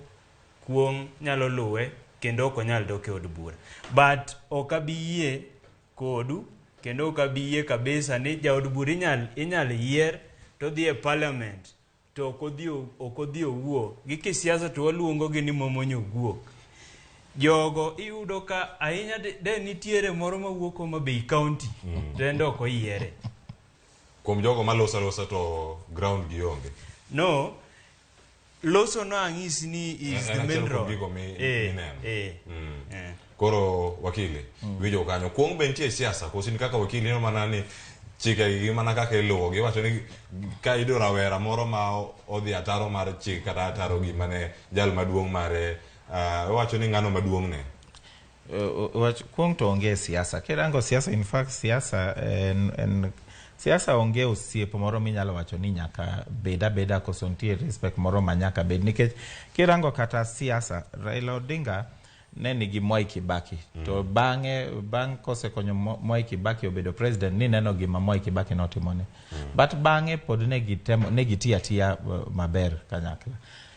kuong' nyalo luwe kendo ok onyal dok e od bura. But ok abi yie kodu kendo ok abi yie kabisa ni jaod bura inyal yier to dhi e parliament to ok odhi owuo. Gi kisiasa to waluongo gi ni momonyo guok. Jogo iyudo ka ahinya de nitiere moro mawuok Homa Bay County, to en to ok oyiere. Kuom jogo maloso alosa to ground gi onge. No, loso no ang'isi ni is En the main achiel kuom role. gigo mineno. Koro wakili, winjo kanyo. Kuong' be nitie e siasa, koso in kaka wakili ineno mana ni chike gi mana kaka iluwo gi, iwacho ni ka iyudo rawera moro ma odhi ataro mar chik kata ataro gima ne jal maduong' mare, iwacho ni ng'ano maduong' ne? Wach kuong' to onge e siasa. Kirango siasa, in fact siasa en siasa onge osiep moro minyalo wacho ni nyaka bed abeda koso nitie respect moro ma nyaka bed, nikech kirango kata siasa Raila Odinga ne nigi Mwai Kibaki, to bang'e bang' kosekonyo Mwai Kibaki obedo president, ni neno gima Mwai Kibaki notimone, but bang'e pod ne gitemo ne gitiyo atiya maber kanyakla.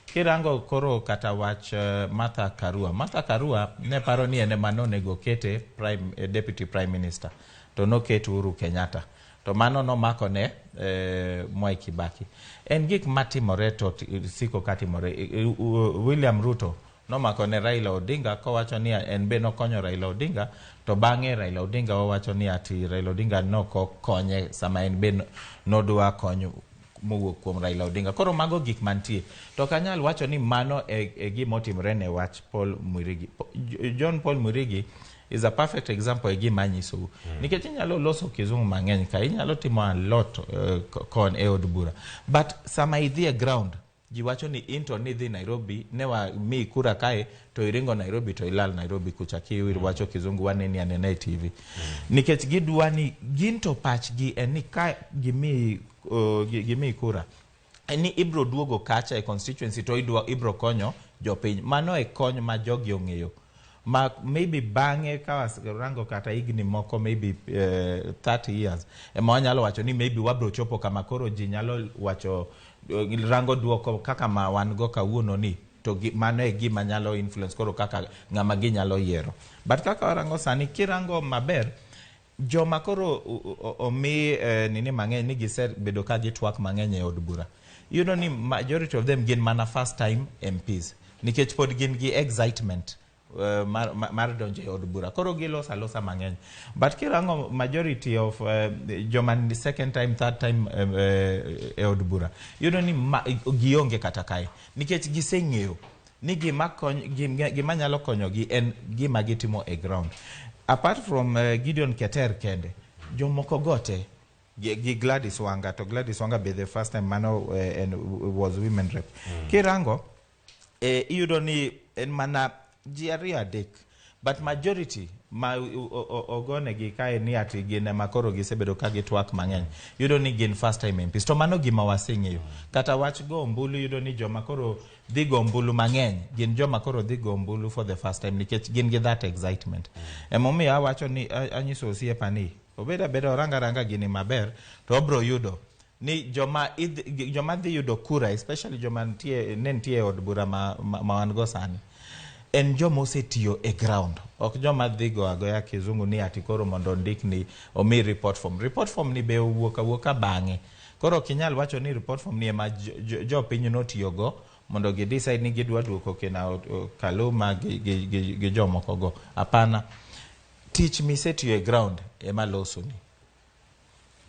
Kirango koro kata wach Martha Karua, Martha Karua ne paro ni en ema nonego kete deputy prime minister, to noket Uhuru Kenyatta, to mano nomako ne Mwai Kibaki. En gik matimore to siko katimore. William Ruto nomako ne Raila Odinga kowacho ni en be nokonyo Raila Odinga, to bang'e Raila Odinga owacho ni ati Raila Odinga nokokonye sama en be nodwa konyo mowuok kuom Raila Odinga. Koro mago gik mantie. To ok anyal wacho ni mano e gima otimore ne wach Paul Mwirigi. John Paul Mwirigi is a perfect example e gima anyisou. Nikech inyalo loso kizungu mang'eny ka, inyalo timo a lot kon e od bura. But sama idhi e ground, ji wacho ni in to nidhi Nairobi, ne wa mi kura kae, to iringo Nairobi to ilal Nairobi kucha kiwacho kizungu waneni anena e TV. Nikech gidwa ni gin to pachgi en ni ka gimi kura, en ni ibro duogo kacha e constituency to ibro konyo jopiny. Mano e kony ma jogi ong'eyo. Ma maybe bang'e ka warango kata higni moko maybe 30 years, ema wanyalo wacho ni maybe wabro chopo kama koro ji nyalo wacho, rango duoko kaka ma wan go kawuono ni, to mano e gima nyalo influence koro kaka ng'ama ginyalo yiero. But kaka warango sani, kirango maber, joma koro omi nini mang'eny ni gisebedo ka gitwak mang'eny e od bura. Iyudo ni majority of them gin mana first time MPs nikech pod gin gi excitement mar donjo e od bura, koro giloso alosa mang'eny. But kirango majority of joma ni second time, third time e od bura, iyudo ni gionge kata kae nikech giseng'eyo ni gima nyalo konyogi en gima gitimo e ground. Apart from Gideon Keter kende, jomoko gote gi Gladys Wanga, to Gladys Wanga be the first time mano en was women rep. Kirango iyudo ni en mana ji ariyo adek, but majority ma ogonegi kae ni ati gin ema koro gisebedo ka gitwak mang'eny, iyudo ni gin first time MPs. To mano gima waseng'eyo. Kata wach go ombulu, iyudo ni joma koro dhi go ombulu mang'eny gin joma koro dhi go ombulu for the first time nikech gin gi that excitement. Emomiyo awacho ni anyiso osiepa ni obed abeda oranga ranga gini maber, to obro yudo ni joma dhi yudo kura, especially joma nitie ne nitie e od bura ma wan go sani, en joma osetiyo e ground, ok joma dhi go agoya kizungu ni ati koro mondo ondik ni omi report form. Report form ni be owuok awuoka bang'e, koro ok inyal wacho ni report form ni ema jopiny notiyogo mondo gi decide ni gidwa duoko kina Kaluma gi jomoko go. Hapana, tich misetiyo e ground ema losoni.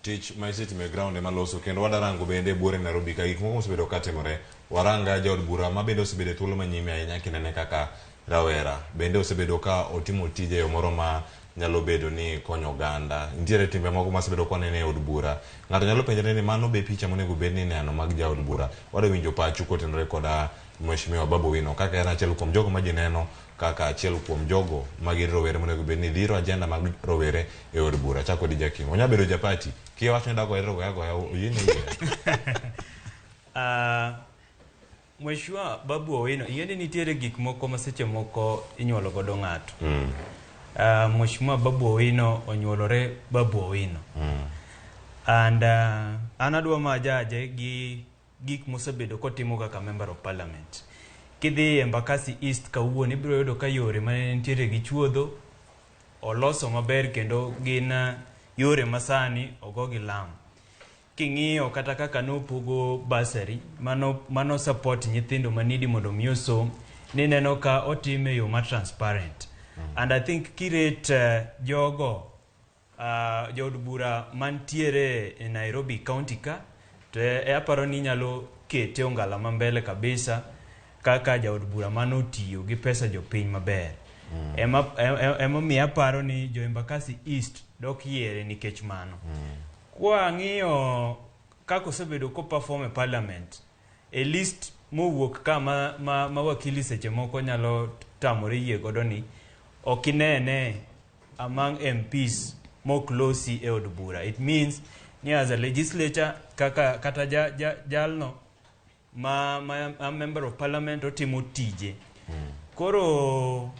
Tich ma isetimo e ground ema loso. Kendo wadarango bende buore Nairobi ka gik moko mosebedo katimore. Waranga jaod bura ma bende osebedo e thuolo manyime ahinya kinene kaka rawera, bende osebedo ka otimo tije e yo moro ma nyalo bedo ni konyo oganda. Nitiere timbe moko masebedo ka waneno e od bura. Ng'ato nyalo penjore ni mano be picha monego bed ni ineno mag jaod bura. Wadwa winjo pachu kotenore koda Mheshimiwa Babu Owino kaka en achiel kuom jogo ma ji neno kaka achiel kuom jogo ma gin rowere monego bed ni dhiro agenda mag rowere e od bura. Chako di Jakim. Onya bedo japati. Kiwacho ni dago ero goya goya oyiene yie. Mheshimiwa Babu Owino, ing'e ni nitiere gik moko ma seche moko inyuolo godo ng'ato. Mheshimiwa Babu Owino onyuolore Babu Owino. And an adwa ma jaje gi gik mosebedo kotimo kaka member of parliament. Kidhi Embakasi East kawuono, ibiro yudo ka yore mane nitiere gi chuodho oloso maber kendo gin yore masani ogo gi lam. King'iyo kata kaka nopogo bursary mano support nyithindo manidi mondo mi osom, nineno ka otime e yo ma transparent. And I think kirate jogo jood bura mantiere e Nairobi County ka, to aparo ni inyalo kete ongala ma mbele kabisa kaka jaod bura manotiyo gi pesa jopiny maber. Emomiyo aparo ni jo Embakasi East dok yiere nikech mano. Kwang'iyo kaka osebedo ko perform e parliament, e list mowuok ka ma wakili seche moko nyalo tamore yie godo ni ok inene among MPs mok losi e od bura. It means ni as a legislature kaka kata jalno ma member of parliament otimo tije. Koro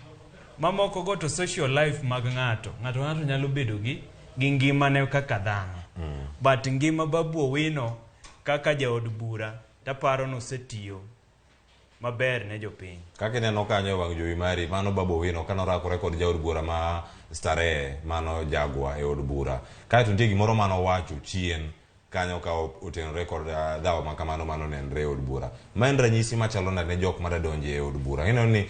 mamoko go to social life mag ng'ato, ng'ato nyalo bedo gi ngimane kaka dhano. But ngima Babu Owino kaka jaod bura, taparo nosetiyo maber ne jopiny. Kaka ineno kanyo e wang' jowi mari, mano Babu Owino kanorakore kod jaod bura ma Starehe, mano Jagwa e od bura. Kaeto nitie gimoro manowacho chien kanyo ka otenore kod dhawo ma kamano manonenre e od bura. Ma en ranyisi machalo nade ne jok madwa donjo e od bura. Ineno ni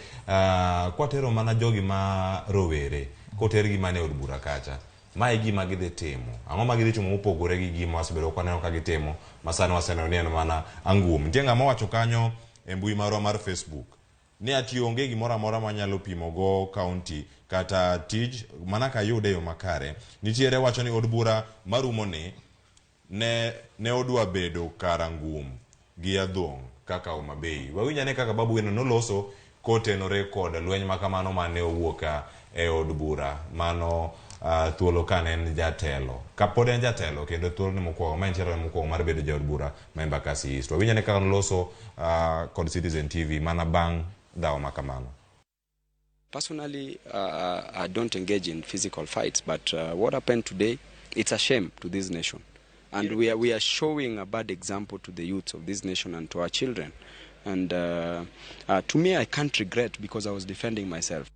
kwatero mana jogi ma rowere, kotergi mana e od bura kacha, ma e gima gidhi timo. Ang'o ma gidhi timo mopogore gi gima wasebedo kwaneno ka gitimo, ma sani waseneno ni en mana angum. Nitie ng'ama owacho kanyo e mbui marwa mar Facebook ni ati onge gimoro amora manyalo pimo go county kata tij mana kayude e yo makare. Nitiere wacho ni od bura marumo ni ne odwa bedo kar angum gi adhong' kaka Homa Bay. Wawinj ane kaka Babu Owino noloso kotenore kod lweny makamano mane owuok e od bura mano thuolo kane en jatelo. Kapod en jatelo kendo thuolo ne mokwongo, ma en chenro mokwongo mar bedo jaod bura ma Embakasi East. Wawinj ane kaka noloso kod Citizen TV mana bang' dhawo makamano. Personally, I don't engage in physical fights, but what happened today, it's a shame to this nation. And we are showing a bad example to the youths of this nation and to our children. And to me, I can't regret because I was defending myself.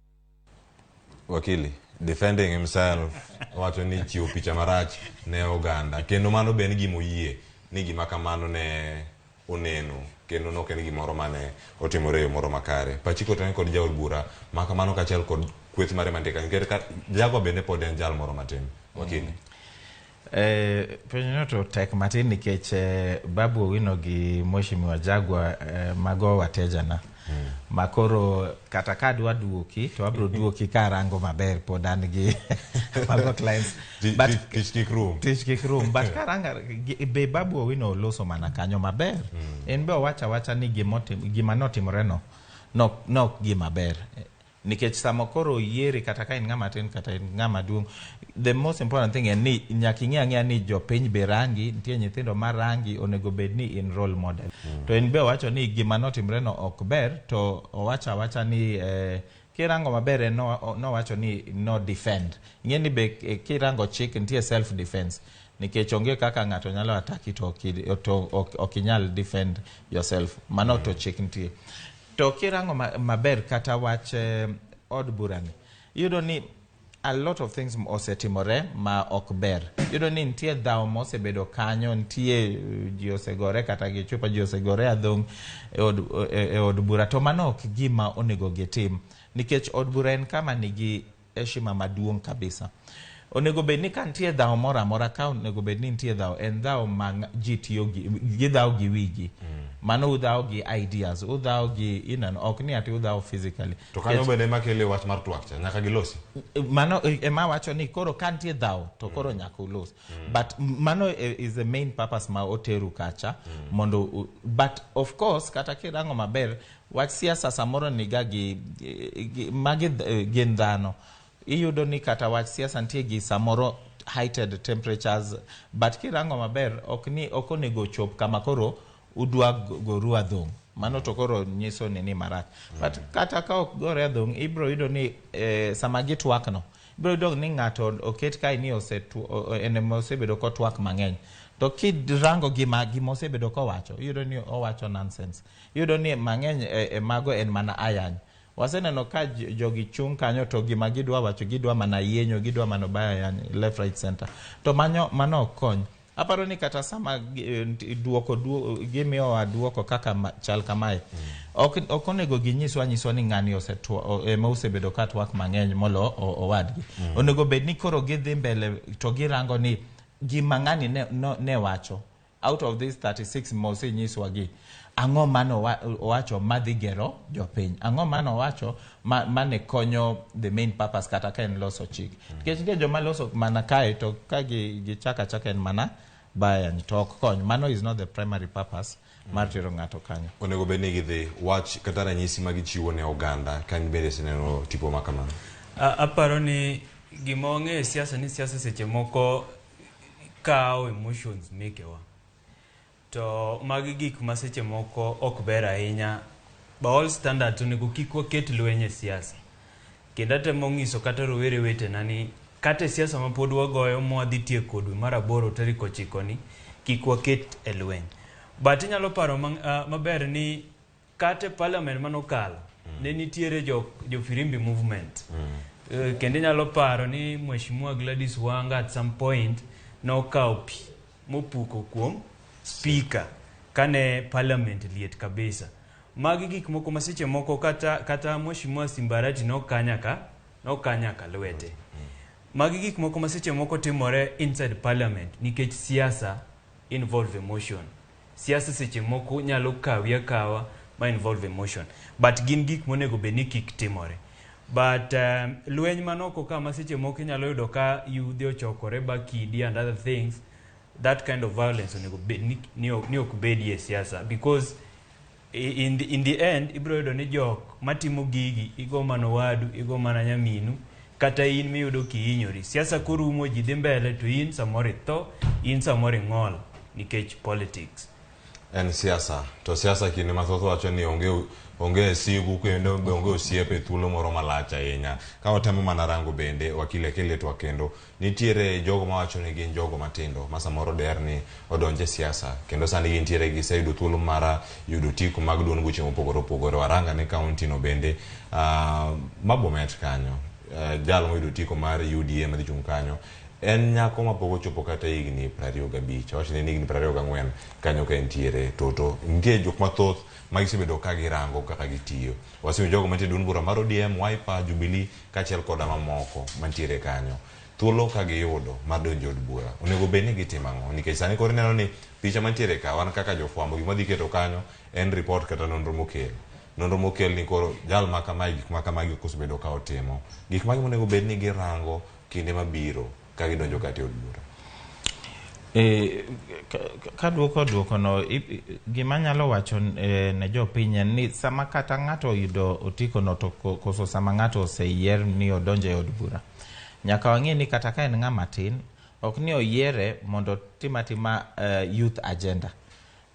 Wakili, defending himself, wacho ni chiwo picha marach ne oganda. Kendo mano be en gima oyie ni gima kamano ne oneno kendo nok en gimoro mane otimore e yo moro makare. Pachi kotenore kod jaod bura ma kamano kaachiel kod kweth mare mantie kanyo nikech Jaguar bende pod en jal moro matin. Wakili. Penjono to tek matin nikech Babu Owino gi Mheshimiwa Jaguar mago watejana. Ma koro kata ka adwa duoki to abiro duoki ka arango maber pod an gi mago clients. But Tich kik rum. Tich kik rum. But karanga be Babu Owino oloso mana kanyo maber. En be owacho awacha ni gima notimore no nok gima ber. Nikech sama koro oyieri kata ka in ng'ama tin kata in ng'ama duong', the most important thing en ni nyaka ing'e ang'eya ni jopiny be rangi, nitie nyithindo ma rangi, onego bed ni in role model. To en be owacho ni gima notimore no ok ber, to owacho awacha ni kirango maber en nowacho ni no defend. Ing'e ni be kirango chik nitie self defense. Nikech onge kaka ng'ato nyalo ataki to ok inyal defend yourself. Mano to chik nitie. To kirango maber kata wach od burani, iyudo ni a lot of things osetimore ma ok ber. Iyudo ni nitie dhawo mosebedo kanyo, nitie ji osegore kata gi chupa, ji osegore adhong' e od bura. To mano ok gima onego gitim, nikech od bura en kama nigi heshima maduong' kabisa. Onego bed ni ka nitie dhawo moro amora, ka onego bed ni nitie dhawo, en dhawo ma ji tiyo gi, gidhawo gi wigi. Mano udhawo gi ideas, udhawo gi ineno, ok ni ati udhawo physically. To kanyo bende ema kele wach mar twak cha, nyaka gilosi. Mano ema wacho ni koro ka nitie dhawo, to koro nyaka ulos. But mano is the main purpose ma oteru kacha, mondo but of course, kata kirango maber, wach siasa samoro niga gi magi gin dhano. Iyudo ni kata wach siasa nitie gi samoro heightened temperatures, but kirango maber, ok ni ok onego chop kama koro udwa goru adhong'. Mano to koro nyiso ni marach. But kata ka ok gore adhong', ibiro yudo ni sama gitwak no, ibiro yudo ni ng'ato oket kae ni en ema osebedo kotwak mang'eny. To kirango gima osebedo kowacho, iyudo ni owacho nonsense. Iyudo ni mang'eny mago en mana ayany. Waseneno ka jogi chung' kanyo to gima gidwa wacho, gidwa mana yienyo, gidwa mana bayo left, right, center. To mano ok kony. Aparo ni kata sama duoko gimiyowa duoko kaka chal kamae, ok onego ginyiswa nyiswa ni ng'ani ema osebedo ka twak mang'eny molo owadgi. Onego bed ni koro gidhi mbele to girango ni gima ng'ani ne wacho. Out of these 36 mosenyiswa gi, ang'o mano owacho madhi gero jopiny? Ang'o mano owacho mane konyo the main purpose kata ka en loso chik? Nikech nitie joma loso mana kae to ka gichako achaka en mana bayany to ok kony. Mano is not the primary purpose mar tero ng'ato kanyo. Onego bed ni gidhi wach kata ranyisi ma gichiwo ne oganda ka in bende iseneno tipo ma kamano. Aparo ni gima wang'eyo e siasa ni siasa seche moko kawo emotions mekewa. To magi gik ma seche moko ok ber ahinya. By all standards onego kik waket lweny e siasa. Kendo atemo ng'iso kata rowere wetena ni kata e siasa ma pod wagoyo mwadhi tieko dwe mar 8 tarik 9 ni kik waket e lweny. But inyalo paro maber ni kata e parliament manokalo ne nitiere jo Firimbi movement. Kendo inyalo paro ni Mheshimiwa Gladys Wanga at some point nokawo pi mopuko kuom speaker kane parliament liet kabisa. Magi gik moko ma seche moko kata Mheshimiwa Simbarati nokanyaka lwete. Magi gik moko ma seche moko timore inside parliament nikech siasa involve emotion. Siasa seche moko nyalo kawi akawa ma involve emotion. But gin gik monego bed ni kik timore. But lweny manoko kama seche moko inyalo yudo ka yudhe ochokore ba kidi and other things, that kind of violence onego bed ni ok bedie e siasa, because in the end ibiro yudo ni jok matimo gigi igo mana owadu, igo mana nyaminu, kata in miyudo kihinyori. Siasa korumo ji dhi mbele to in samoro itho, in samoro ing'ol nikech politics. En siasa, to siasa kinde mathoth wacho ni onge sigu kendo onge osiepe thuolo moro malach ahinya. Ka watemo mana rango bende wakile keletwa kendo nitiere jogo mawacho ni gin jogo matindo ma samoro der ni odonje siasa kendo sani gintiere giseyudo thuolo mar yudo tiko mag duond buche mopogore opogore. Waranga ne kaunti no bende ma Bomet kanyo, jal moyudo tiko mar UDA madhi chung' kanyo En nyako mapok ochopo kata higni 25, awach ni en higni 24 kanyo ka entiere. Toto nitie jok mathoth ma gisebedo ka girango kaka gitiyo. Wasemiyo jogo mantie e duond bura mar ODM, Wiper, Jubilee kaachiel koda mamoko mantiere kanyo thuolo ka giyudo mar donjo e od bura. Onego bed ni gitimo ang'o? Nikech sani koro ineno ni picha mantiere ka, wan kaka jofwambo gima wadhi keto kanyo en report kata nonro mokel. Nonro mokel ni koro jal ma kamae gik ma kamagi ok osebedo ka otimo. Gik mage monego bed ni girango kinde mabiro ka gidonjo kata e od bura? Kaduoko duokono, gima anyalo wacho ne jopiny en ni sama kata ng'ato oyudo otikono to koso sama ng'ato oseyier ni odonjo e od bura, nyaka wang'e ni kata ka en ng'ama tin, ok ni oyiere mondo otim atima youth agenda.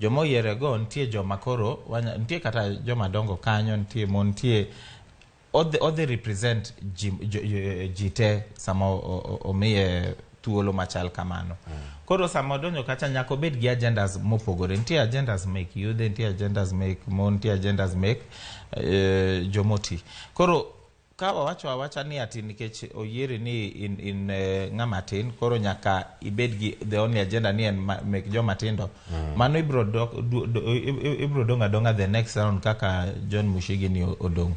Joma oyiere go nitie joma koro, nitie kata joma dongo kanyo, nitie mon, nitie odhi represent ji te sama omiye thuolo machal kamano. Koro sama odonjo kacha nyaka obed gi agendas mopogore. Nitie agendas mek yudhe, nitie agendas mek mon, nitie agendas mek jomoti. Koro ka wawacho awacha ni ati nikech oyieri ni in ng'ama tin, koro nyaka ibed gi the only agenda ni en mek joma tindo. Mano ibro dok, ibro dong' adong'a the next round kaka John Mushigi ni odong'.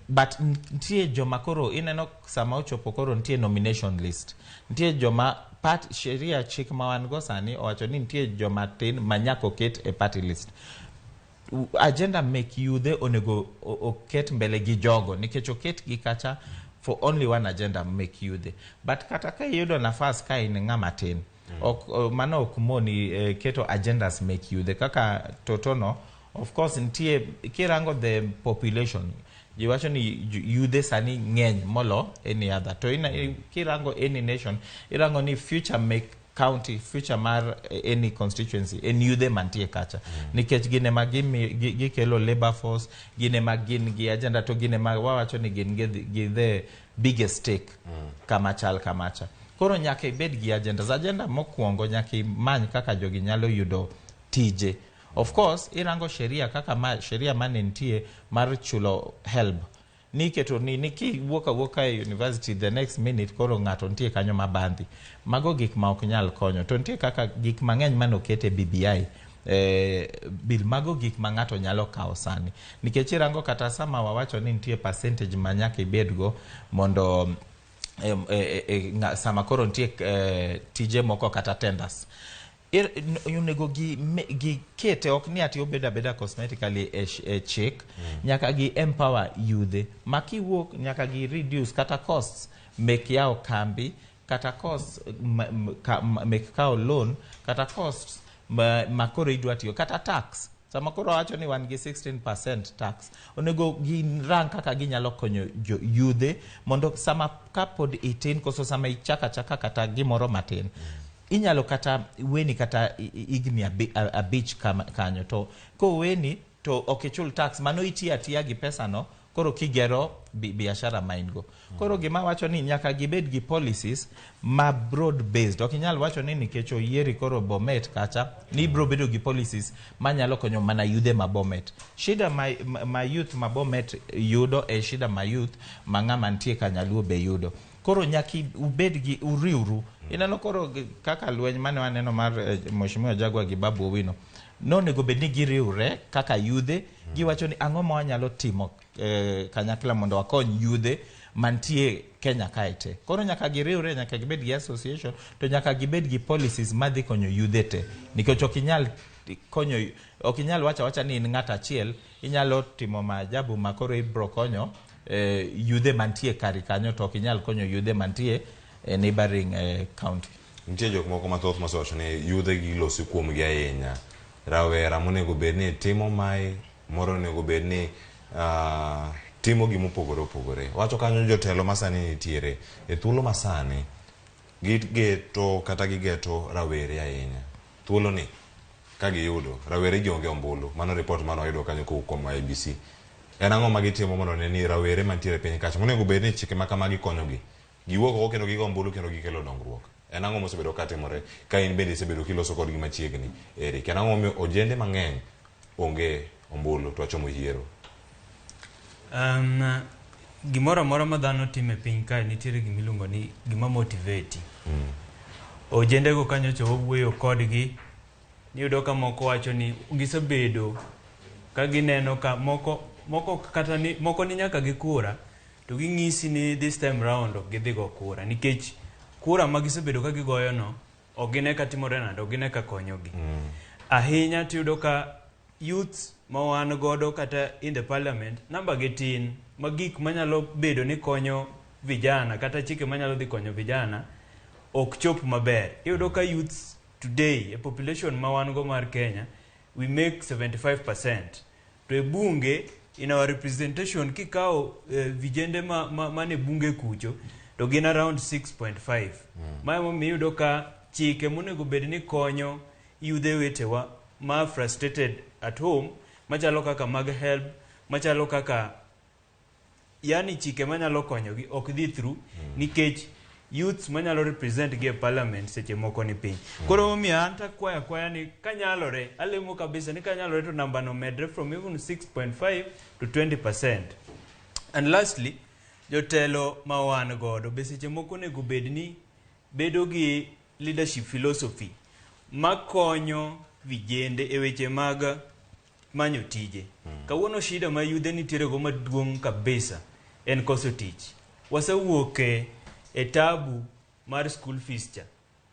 But nitie joma koro ineno sama ochopo koro nitie nomination list. Nitie joma part sheria chik ma wan go sani owacho ni nitie joma tin ma nyaka oket e party list. Agenda mek yudhe onego oket mbele gi jogo nikech oket gi kacha for only one agenda mek yudhe. But kata ka iyudo nafas ka in ng'ama tin, ok mano ok moni keto agendas mek yudhe kaka Totono. Of course nitie kirango the population, ji wacho ni yudhe sani ng'eny molo any other. To kirango any nation, irango ni future mek county, future mar any constituency en yudhe mantie kacha. Nikech gin ema gikelo labor force, gin ema gin gi agenda, to gin ema wawacho ni gin gi the biggest stake kama chal kamacha. Koro nyaka ibed gi agendas. Agenda mokwongo nyaka imany kaka jogi nyalo yudo tije. Of course, irango sheria kaka ma, sheria mane nitie mar chulo HELB. Ni keto ni kiwuok awuoka e university the next minute koro ng'ato nitie kanyo mabandhi. Mago gik ma ok nyal konyo. To nitie kaka gik mang'eny manoket e BBI. Bill mago gik ma ng'ato nyalo kawo sani. Nikech irango kata sama wawacho ni nitie percentage ma nyaka ibedgo mondo sama koro nitie tije moko kata tenders. Onego gi kete ok ni ati obedo abeda cosmetically e chik, nyaka gi empower yudhe ma kiwuok nyaka gi reduce kata costs mek yawo kambi, kata costs mek kawo loan, kata costs ma koro idwa tiyo, kata tax. Sama koro wacho ni wan gi 16% tax, onego girang kaka ginyalo konyo jo yudhe mondo sama kapod itin koso sama ichako achaka kata gimoro matin, inyalo kata weni kata higni 5 kanyo, to koweni to ok ichul tax, mano itiyo atiya gi pesano koro kigero biashara ma in go. Koro gima wacho ni nyaka gibed gi policies ma broad based. Ok inyal wacho ni nikech oyieri koro Bomet kacha ni ibro bedo gi policies manyalo konyo mana yudhe ma Bomet. Shida ma youth ma Bomet yudo e shida ma youth ma ng'ama nitie Kanyaluo be yudo. Koro nyaka ubed gi uriuru. Ineno koro kaka lweny mane waneno mar Mheshimiwa Jaguar gi Babu Owino. Nonego bed ni giriwre kaka yudhe, giwacho ni ang'o ma wanyalo timo kanyakla mondo wakony yudhe mantie Kenya kae te. Koro nyaka giriwre, nyaka gibed gi association, to nyaka gibed gi policies madhi konyo yudhe te. Nikech ok inyal konyo, ok inyal wacho awacha ni in ng'at achiel, inyalo timo maajabu ma koro ibro konyo yudhe mantie kari kanyo, to ok inyal konyo yudhe mantie e neighboring county. Nitie jok moko mathoth mosewacho ni yudhe gi iloso kuomgi ahinya. Rawera monego bed ni timo mae, moro onego bed ni timo gimopogore opogore. Wacho kanyo jotelo masani nitiere e thuolo masani gigeto kata gigeto rawere ahinya. Thuolo ni ka giyudo rawere gi onge ombulu. Mano report mane wayudo kanyo kowuok kuom IEBC. En ang'o ma gitimo mondo ne ni rawere mantiere e piny kacha monego bed ni chike ma kamagi konyogi giwuok oko kendo gigo ombulu kendo gikelo dongruok. En ang'o mosebedo katimore ka in bende isebedo kiloso kodgi machiegni Eric? En ang'o momiyo ojende mang'eny onge ombulu to wachomo yiero? Gimoro amora ma dhano timo e piny kae nitiere gima iluongo ni gima motivate. Ojendego ka nyocha wawuoyo kodgi, niyudo ka moko wacho ni gisebedo ka gineno ka moko moko kata ni moko ni nyaka gi kura to ging'isi ni this time round ok gidhi go kura nikech kura ma gisebedo ka gigoyo no ok gine ka timore nade, ok gine ka konyogi. Ahinya tiyudo ka youths ma wan godo kata in the parliament namba gi tin ma gik manyalo bedo ni konyo vijana kata chike manyalo dhi konyo vijana ok chop maber. Iyudo ka youths today, e population ma wan go mar Kenya, we make 75%. To e bunge, in our representation, kikawo vijende mane bunge kucho, to gin around 6.5. Ma emomiyo iyudo ka chike monego bed ni konyo yudhe wetewa ma frustrated at home, machalo kaka mag help, machalo kaka yani chike manyalo konyogi ok dhi through nikech youths manyalo represent gi e parliament seche moko ni piny. Koro momiyo an takwayo akwaya ni kanyalore, alemo kabisa ni kanyalore to namba no medre from even 6.5 to 20%. And lastly, jotelo ma wan godo be seche moko onego bed ni bedo gi leadership philosophy makonyo vijende e weche mag manyo tije. Kawuono shida ma yudhe nitiere go maduong' kabisa en koso tich. Wasewuok e tabu mar school fees cha.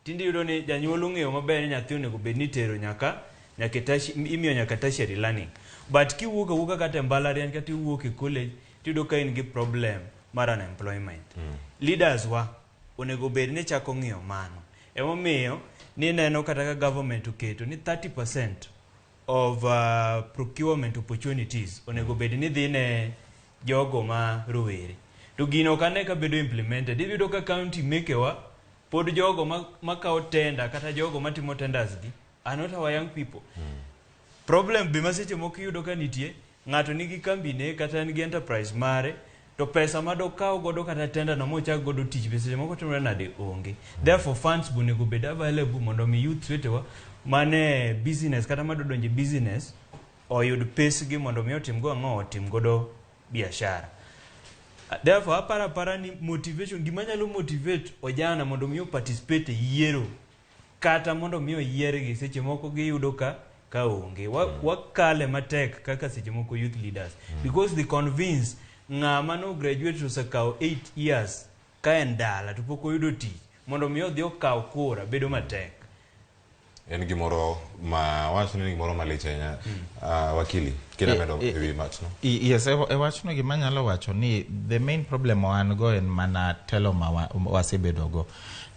Tinde iyudo ni janyuol ong'eyo maber ni nyathi onego bed ni itero nyaka imiyo nyaka tertiary learning. But kiwuok awuoka kata e mbalariany kata iwuok e college tiyudo ka in gi problem mar unemployment. Leaders wa onego bed ni chako ng'iyo mano. Emomiyo nineno kata ka government oketo ni 30% of procurement opportunities onego bed ni dhi ne jogo ma rowere. To gino ok ane ka bedo implemented. Iyudo ka county mekewa pod jogo makawo tender kata jogo matimo tenders gi are not our young people. Problem be ma seche moko iyudo ka nitie, ng'ato nigi kambine kata en gi enterprise mare, to pesa madokaw godo kata tender no mochak godo tich be seche moko timore nade onge. Therefore funds be onego bed available mondo mi youths wetewa mane business kata madwa donjo e business oyud pesgi mondo mi otim go ang'o, otim godo biashara. Therefore aparo apara ni motivation, gima nyalo motivate ojana mondo mi participate e yiero kata mondo mi oyiergi seche moko giyudo ka onge. Wakale matek kaka seche moko youth leaders because they convince ng'ama no graduate osekawo 8 years ka en dala to pok oyudo tich mondo mi odhi okaw kura bedo matek. En gimoro ma wacho ni gimoro malich ahinya. Wakili, kida medo e wi wachno. Yes, e wachno gima anyalo wacho ni the main problem wan go en mana telo ma wasebedo go.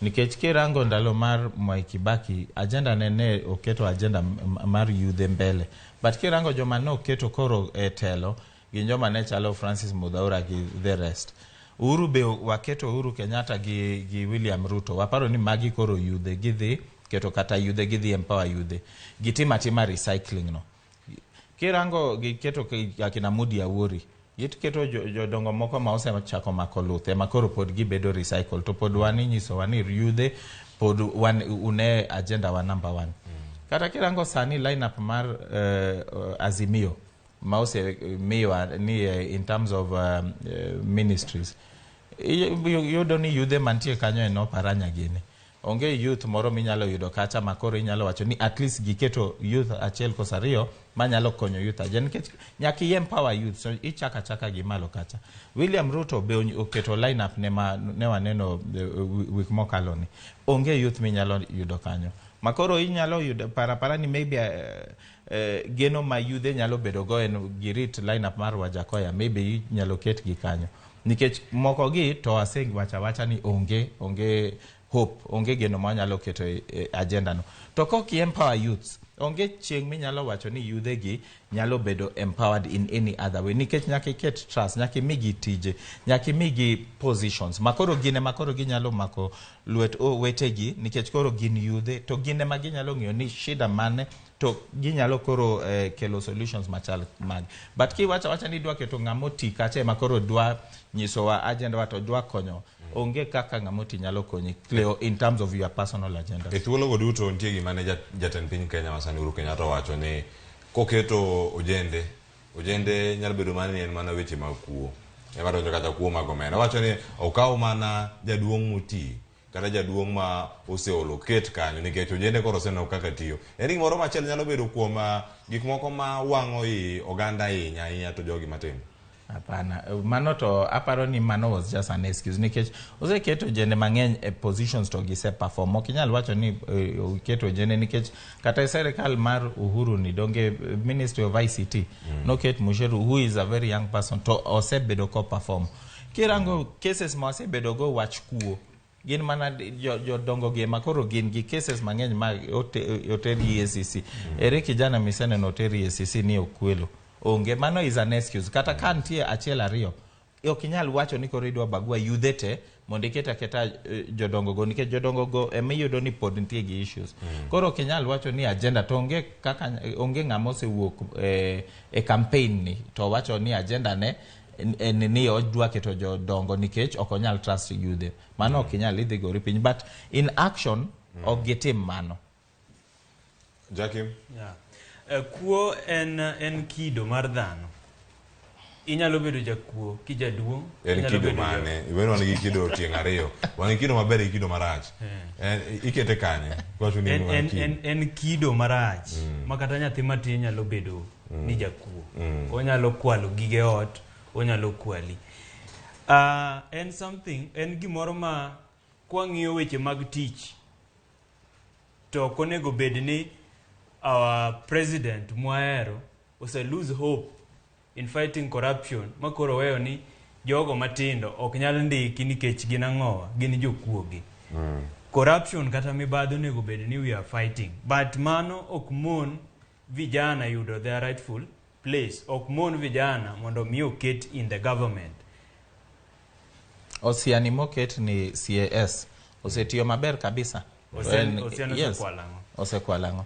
Nikech kirango ndalo mar Mwai Kibaki, agenda ne oketo agenda mar yudhe mbele. But kirango joma ne oketo koro e telo, gin joma ne chalo Francis Muthaura gi the rest. Uhuru be waketo Uhuru Kenyatta gi William Ruto. Waparo ni magi koro yudhe gidhi keto kata yudhe gidhi empower yudhe. Gitima atima recycling no. Kirango giketo akina Moody Awori, giketo jodongo moko ma osechako mako luth ema koro pod gibedo recycle to pod wan inyisowa ni yudhe pod wan une agenda wa number 1. Kata kirango sani lineup mar Azimio ma osemiwa ni in terms of ministries, iyudo ni yudhe mantie kanyo en oparanya gini. Onge youth moro minyalo yudo kacha ma koro inyalo wacho ni at least giketo youth achiel koso ariyo manyalo konyo youth achiel nikech nyaka i empower youth, so ichako achaka gi malo kacha. William Ruto be oketo lineup ne ma ne waneno wik mokalo ni onge youth minyalo yudo kanyo ma koro inyalo yudo parapara ni maybe geno ma yudhe nyalo bedo go en girit lineup mar Wajakoya, maybe inyalo ketgi kanyo nikech moko gi to asewacho awacha ni onge hope, onge geno ma wanyalo keto e agenda no. To kok i empower youths, onge chieng' minyalo wacho ni yudhe gi nyalo bedo empowered in any other way nikech nyaka iket trust, nyaka imigi tije, nyaka imigi positions ma koro gin ema koro ginyalo mako lwet wetegi nikech koro gin yudhe to gin ema ginyalo ng'eyo ni shida mane to ginyalo koro kelo solutions machal mag. But kiwacho awacha ni idwa keto ng'ama oti kacha ema koro dwa nyisowa agenda wa to dwa konyo, onge kaka ng'ama oti nyalo konyi Cleo in terms of your personal agenda. E thuologo duto nitie gima ne jatend piny Kenya masani Uhuru Kenyatta owacho ni koketo ojende nyalo bedo mana ni en mana weche mag kuo. Ema donjo kata kuom Magomena. Owacho ni okaw mana jaduong' moti kata jaduong' ma oseolo ket kanyo nikech ojende koro oseneno kaka tiyo. En gimoro machielo nyalo bedo kuom gik moko ma wang'o i oganda ahinya ahinya to jogi matimo. Hapana, mano to aparo ni mano was just an excuse nikech oseketo ojende mang'eny e positions to gise perform. Ok inyal wacho ni oketo ojende nikech kata e serikal mar Uhuru ni donge Ministry of ICT noket Mucheru who is a very young person to osebedo ko perform. Kirango cases ma wasebedo go wach kuo gin mana jodongo gi ema koro gin gi cases mang'eny ma oter EACC. Ere kijana miseneno oter EACC ni okwelo? Onge. Mano is an excuse. Kata ka nitie achiel ariyo, ok inyal wacho ni koro idwa bagua yudhe te mondo iket aketa jodongo go nikech jodongo go ema iyudo ni pod nitie gi issues. Koro ok inyal wacho ni agenda to onge kaka onge ng'ama osewuok e campaign ni to wacho ni agenda ne en ni odwa keto jodongo nikech ok onyal trust yudhe. Mano ok inyal idhi gori piny but in action ok gitim mano. Jakim? Yeah. Kuo en kido mar dhano. Inyalo bedo jakuo kijaduong'. En kido mane? Iweno wan gi kido tieng' ariyo. Wan gi kido maber gi kido marach. Ikete kanye? Iwacho ni en kido marach ma kata nyathi matin nyalo bedo ni jakuo. Onyalo kwalo gige ot, onyalo kwali. En something, en gimoro ma kwang'iyo weche mag tich to ok onego bed ni our president mwahero ose lose hope in fighting corruption ma koro weyo ni jogo matindo ok nyal ndiki nikech gin ang'owa, gin jokuoge. Corruption kata mibadhi onego bed ni we are fighting, but mano ok mon vijana yudo their rightful place, ok mon vijana mondo mi oket in the government. Osiani moket ni CAS osetiyo maber kabisa. Osiani osekwalo ang'o? Osekwalo ang'o?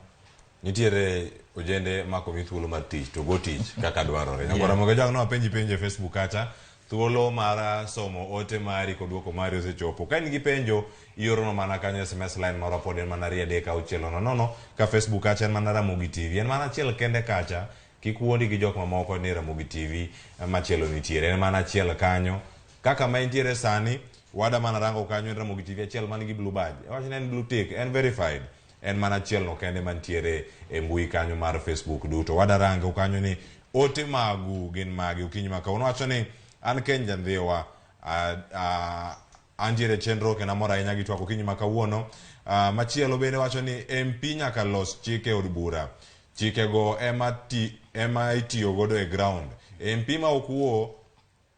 Nitiere ojende mako mi thuolo mar tich to go tich kaka dwarore. Nyakora mogo jang no apenji penjo e Facebook kacha thuolo mar somo ote mari kod duoko mari osechopo. Ka in gi penjo iorono mana kanyo SMS line marwa pod en mana 23600 ka Facebook kacha en mana Ramogi TV. En mana achiel kende kacha kik wuondi gi jok mamoko ni Ramogi TV machielo nitiere. En mana achiel kanyo. Kaka ma entiere sani wada mana rango kanyo en Ramogi TV achiel man gi blue badge. Awach ni en blue tick, en verified. En mana achiel no kende mantiere e mbui kanyo mar Facebook duto. Wada rango kanyo ni ote magu gin magi okinyi ma kawuono. Wacho ni an Ken Jandhiwa, antiere chenro kendo amor ahinya gi twak okinyi ma kawuono. Machielo bende wacho ni MP nyaka los chike e od bura. Chikego ema itiyo godo e ground. MP ma ok wuo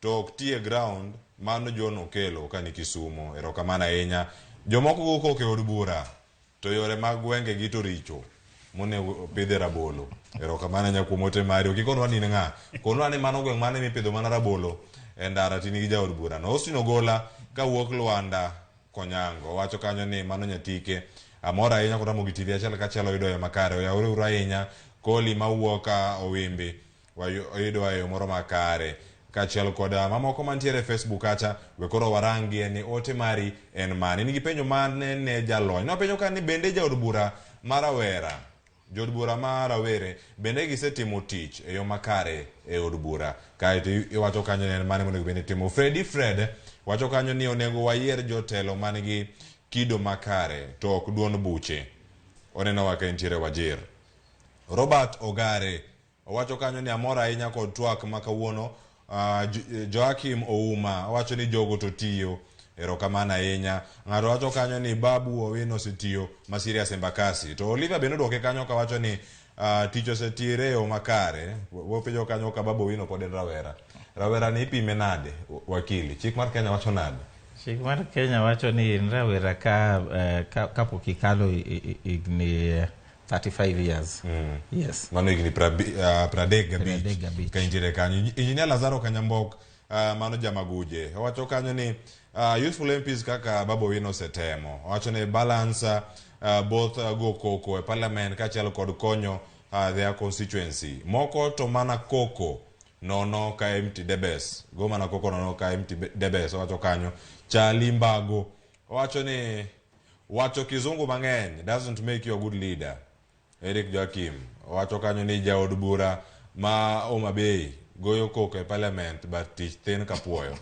to ok ti e ground, mano John Okelo ka ni Kisumo. Erokamano ahinya. Jomoko go kok e od bura to yore mag gwenge gi to richo monego pidhe rabolo. Erokamano ahinya kuom ote mari. Ok ikonwa ni in ng'a. Konwa ni mano gweng' mane mipidho mana rabolo e ndara to in gi jaod bura no. Austin Ogola kawuok Luanda Konyango wacho kanyo ni mano nyatike. Amor ahinya kod Ramogi TV achiel kachiel oyudo yo makare. Oyawre uru ahinya. Koli mawuok Owimbi oyudo e yo moro makare. Kaachiel kod mamoko mantiere e Facebook kacha, we koro warangie ni ote mari en mane. In gi penjo mane ne jalony? Napenjo ka ni bende jaod bura ma rawera, jood bura ma rawere bende gisetimo tich e yo makare e od bura. Kaeto iwacho kanyo ni en mane monego bed ni timo. Freddy Fred wacho kanyo ni onego wayier jotelo man gi kido makare to ok duond buche. Onenowa ka entiere Wajir. Robert Ogare owacho kanyo ni amor ahinya kod twak ma kawuono. Joakim Ouma owacho ni jogo to tiyo. Erokamano ahinya. Ng'ato wacho kanyo ni Babu Owino osetiyo ma serious Embakasi. To Olivia bende odwoke kanyo kawacho ni tich osetire e yo makare. Wapenjo kanyo ka Babu Owino pod en rawera. Rawera ni ipime nade wakili? Chik mar Kenya wacho nade? Chik mar Kenya wacho ni in rawera ka kapok ikalo higni 35 years. Yes. Mano higni 35. 35. Ka intiere kanyo. Engineer Lazaro Kanyambok, mano Jamaguje. Owacho kanyo ni youthful MPs kaka Babu Owino osetemo. Owacho ni balance both go koko e parliament kaachiel kod konyo their constituency. Moko to mana koko nono ka empty debes. Go mana koko nono ka empty debes. Owacho kanyo. Charlie Mbago. Owacho ni wacho kizungu mang'eny doesn't make you a good leader. Eric Joakim owacho kanyo ni jaod bura ma Homa Bay goyo koko e parliament but tich thin ka puoyo.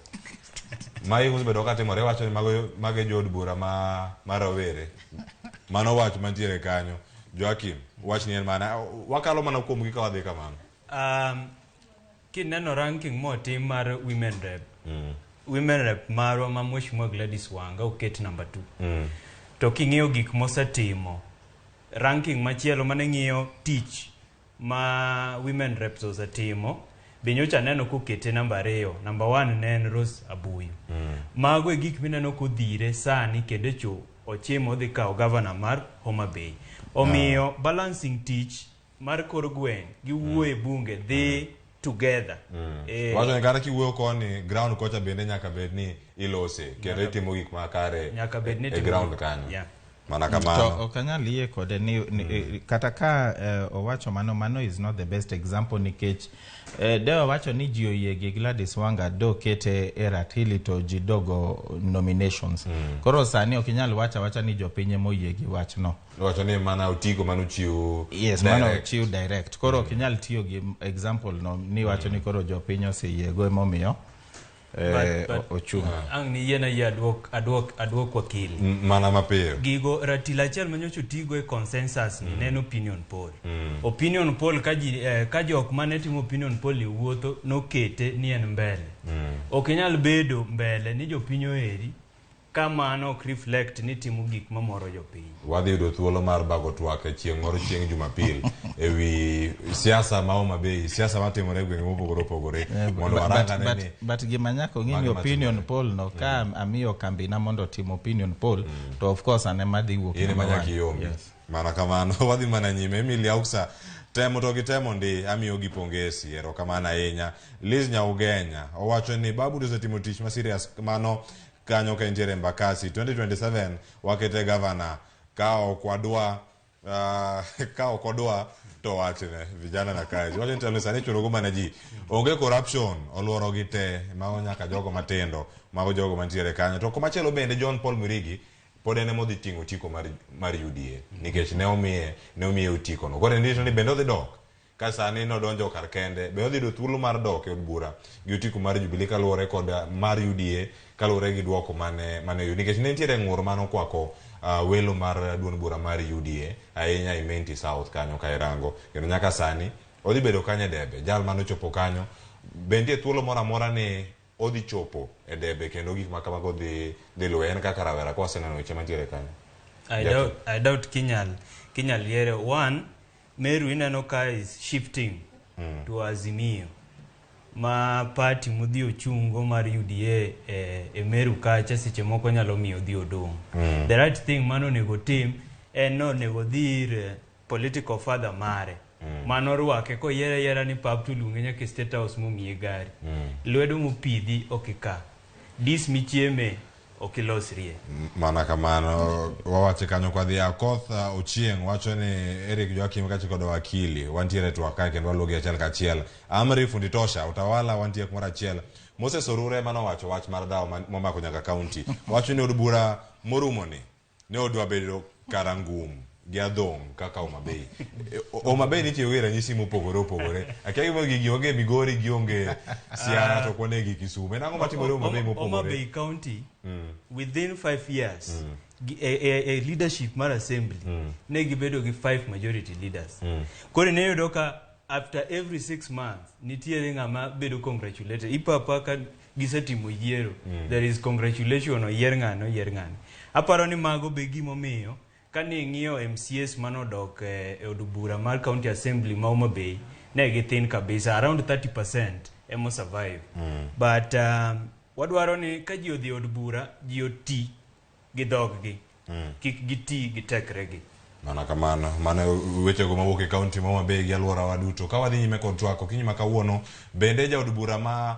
Magi osebedo katimore wacho ni mago e jood bura ma rawere. Mano wach mantiere kanyo. Joakim, wach ni en mana wakalo mana kuomgi ka wadhi kamano. Kineno ranking motim mar women rep, women rep marwa ma Mheshimiwa Gladys Wanga oket number 2. To king'iyo gik mosetimo, ranking machielo mane ng'iyo tich ma women reps osetimo, be nyocha aneno kokete namba 2. Namba 1 ne en Rose Abuyu. Mago e gik mineno kodhire sani kendo cho ochimo odhi kawo governor mar Homa Bay. Omiyo balancing tich mar kor gweng' gi wuoyo e bunge dhi together. Wacho ni kata kiwuoyo koni ground kocha bende nyaka bed ni ilose kendo itimo gik makare Nyaka bed ni e ground kanyo. Mana To kamano. ok anyal yie kode ni kata ka owacho mano is not the best example nikech de owacho ni ji oyie gi Gladys Wanga do kete e ratili to ji dogo nominations. Koro sani ok inyal wacho awacha ni jopiny ema oyie gi wachno. Owacho ni mana otiko mano chiwo Yes, mano direct. chiw direct. Koro ok inyal tiyo gi example no ni wacho ni koro jopiny oseyiego emomiyo ochung'. Ang' ni yiena yie aduok wakili. Mana mapiyo. Gigo ratil achiel manyocha otigo e consensus ni ne en opinion poll. Opinion poll ka ji ka jok mane timo opinion poll ni wuotho nokete ni en mbele. Ok inyal bedo mbele ni jopiny oheri ka mano ok reflect ni timo gik mamoro jopiny. Wadhi yudo thuolo mar bago twak e chieng' moro chieng' Jumapil e wi siasa ma Homa Bay, siasa matimore e gwenge mopogore opogore mondo warang ane ni But gima nyaka ong'e ni mage opinion matimore. poll no ka amiyo kambina mondo otim opinion poll to of course an ema dhi wuok In ema number nyaka one. iyombi. Yes. Mana kamano wadhi mana nyime. Emily Auksa temo to gitemo ndi amiyo gi pongesi erokamano ahinya. Liz Nyaugenya owacho ni Babu osetimo tich ma serious mano kanyo ka entiere Embakasi 2027 wakete governor ka ok wadwa ka ok odwa to wachne vijana na kazi. Wacho ni telo sani ichulo go mana ji. Onge corruption oluoro gi te mago nyaka jogo matindo mago jogo mantiere kanyo. To komachielo bende John Paul Mwirigi pod en ema odhi ting'o otiko mar UDA nikech ne omiye otiko no. Koro en ni bende odhi dok ka sani nodonjo kar kende be odhi yudo thuolo mar dok e od bura gi otiko mar Jubilee kaluwore kod mar UDA kaluwore gi duoko mane oyud nikech ne nitiere ng'ur mane okwako welo mar duond bura mar UDA ahinya Imenti South kanyo ka irango kendo nyaka sani odhi bedo kanyo e debe jal mane ochopo kanyo be nitie thuolo moro amora ni odhi chopo e debe kendo gik ma kamago dhi luwe en kaka rawera ka waseneno weche mantiere kanyo. I doubt kinyal yiere. One, Meru ineno ka is shifting to Azimio ma party modhi ochungo mar UDA e Meru kacha seche moko nyalo miyo odhi odong'. The right thing mano onego tim en no onego dhi ir political father mare. Mano rwake koyiere yiera ni pap to luonge nyaka e State House momiye gari. Lwedo mopidhi ok ika. Dis michieme ok ilosrie. Mana kamano wawache kanyo kwa dhi Akoth Ochieng' wacho ni Eric Joakim kaachiel kod wakili wantiere twak kae kendo waluwogi achiel kachiel. Amri fundi tosha utawala wantie kumoro achiel. Moses Orure manowacho wach mar dhawo momako nyaka kaunti. Wacho ni od bura morumo ni ne odwa bedo karangum gi adhong' kaka Homa Bay. Homa Bay nitiyo gi ranyisi mopogore opogore. Akia gima gigi onge Migori gionge Siaya to ok gi Kisumu. En ang'o matimore Homa Bay Homa mopogore? Bay County within 5 years e leadership mar assembly ne gibedo gi 5 majority leaders. Koro ne yudo ka after every 6 months nitiere ng'ama bedo congratulated. Ipapa ka gisetimo yiero. There is congratulation oyier ng'ano oyier ng'ano. Aparo ni mago be gimomiyo kane ing'iyo MCS manodok e od bura mar County Assembly ma Homa Bay ne githin kabisa around 30% emo survive. But wadwaro ni ka ji odhi e od bura ji oti gi dhoggi kik giti gi tekregi. Mana kamano, mano wechego mawuok e kaunti ma Homa Bay gi alworawa duto. Ka wadhi nyime kod twak okinyi ma kawuono, bende jaod bura ma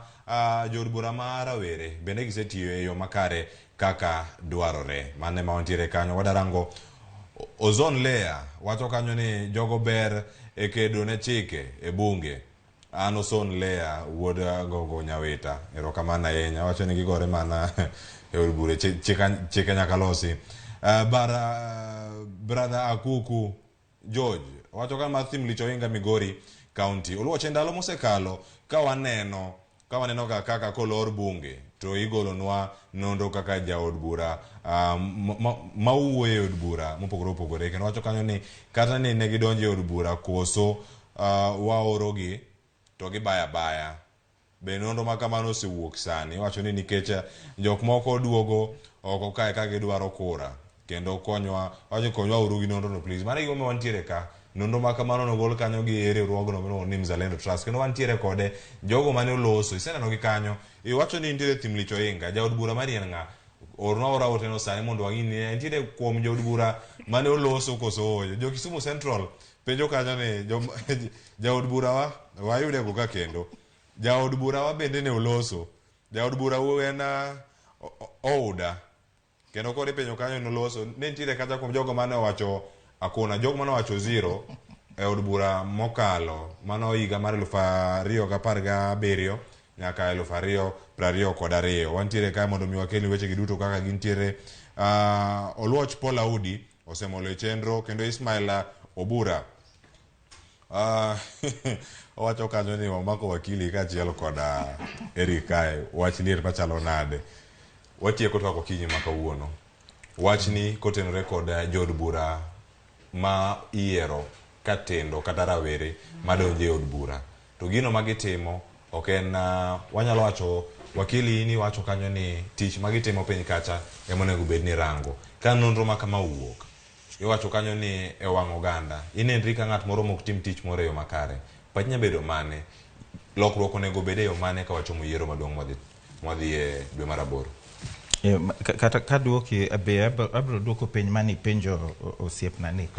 jood bura ma rawere bende gisetiyo e yo makare kaka dwarore. Mano ema wantiere kanyo. Wadarango Ozone Layer wacho kanyo ni jogo ber e kedo ne chike e bunge. An Ozone Layer wuod Gogo Nyawita. Erokamano ahinya. Wacho ni gigore mana e od bura chike nyaka losi. Brother Akuku George wacho ka Matthew Mlicho Oinga Migori County. Oluoch, e ndalo mosekalo ka waneno ka waneno ga kaka kolor bunge to igolonwa nonro kaka jaod bura mawuoyo e od bura mopogore opogore, kendo wacho kanyo ni kata ni ne gidonjo e od bura koso waorogi to gibaya baya. Be nonro ma kamano osewuok sani? Iwacho ni nikech jok moko duogo oko kae ka gidwaro kura kendo konywa, wacho konywa uru gi nonro no please. Mano e gimomiyo wantiere ka. Nonro ma kamano nogol kanyo gi riwruogno miluongo ni Mzalendo Trust, kendo wantiere kode jogo mane oloso. Iseneno gi kanyo. Iwacho ni nitiere Thimlich Oinga, jaod bura mari en ng'a? Ornwa ora ote no sani mondo wang'i ni entiere kuom jood bura mane oloso koso ooyo. Jo Kisumu Central penjo kanyo ni jaod bura wa wayude go ka kendo. Jaod bura wa bende ne oloso. Jaod bura u en Ouda. Kendo koro ipenjo kanyo noloso. Ne nitiere kacha kuom jogo mane owacho akuna, jogo mane owacho zero e od bura mokalo mano higa mar 2017 nyaka 2022. Wantiere kae mondo mi wakelni wechegi duto kaka gintiere. Oluoch Paul Audi osemolo e chenro, kendo Ismail Obura owacho kanyo ni wamako wakili kaachiel koda Eric kae. Wach liet machalo nade? Watieko twak okinyi ma kawuono. Wachni kotenore kod jood bura ma iyiero katindo kata rawere madonjo e od bura, to gino ma gitimo ok en wanyalo wacho wakili ni wacho kanyo ni tich ma gitimo piny kacha ema onego bed ni rango. Ka nonro ma kama owuok, iwacho kanyo ni e wang' oganda inenri ka ng'at moro mok tim tich moro e yo makare. Pachi nya bedo mane? Lokruok onego bed e yo mane ka wachomo yiero maduong' mwadhi e dwe mar aboro? Kata kaduoki be abiro duoko penj mane ipenjo osiepna ni.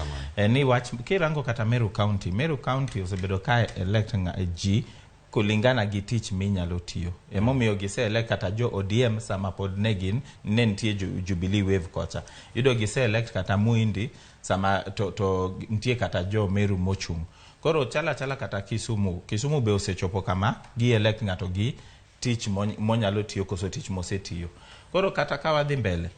Ni wach kirango kata Meru County, Meru County osebedo ka elect ji kulingana gi tich minyalo tiyo. Emomiyo gise elect kata jo ODM sama pod ne gin ne nitie Jubilee Wave kocha. Iyudo gise elect kata Muindi sama to nitie kata jo Meru mochung'. Koro chala chala kata Kisumu, Kisumu be osechopo kama gi elect ng'ato gi tich monyalo tiyo koso tich mosetiyo. Koro kata ka wadhi mbele,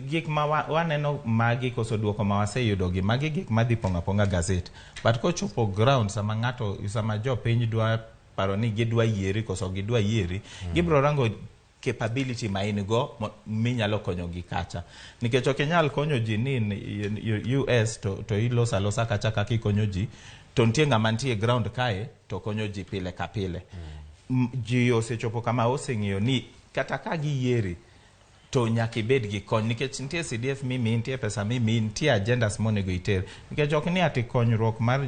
gik ma waneno magi koso duoko ma waseyudo gi, magi gik madhi pong'o apong'a gazet. But kochopo ground sama ng'ato, sama jopiny dwa paro ni gidwa yieri koso gidwa yieri, gibiro rango capability ma in go minyalo konyo gi kacha. Nikech ok inyal konyo ji ni in US to iloso alosa kacha kaka ikonyo ji, to nitie ng'ama nitie ground kae to konyo ji pile ka pile. Ji osechopo kama oseng'eyo ni kata ka giyieri to nyaka ibed gi kony, nikech nitie CDF mimiyi, nitie pesa mimiyi, nitie agendas monego iter. Nikech ok ni ati konyruok mar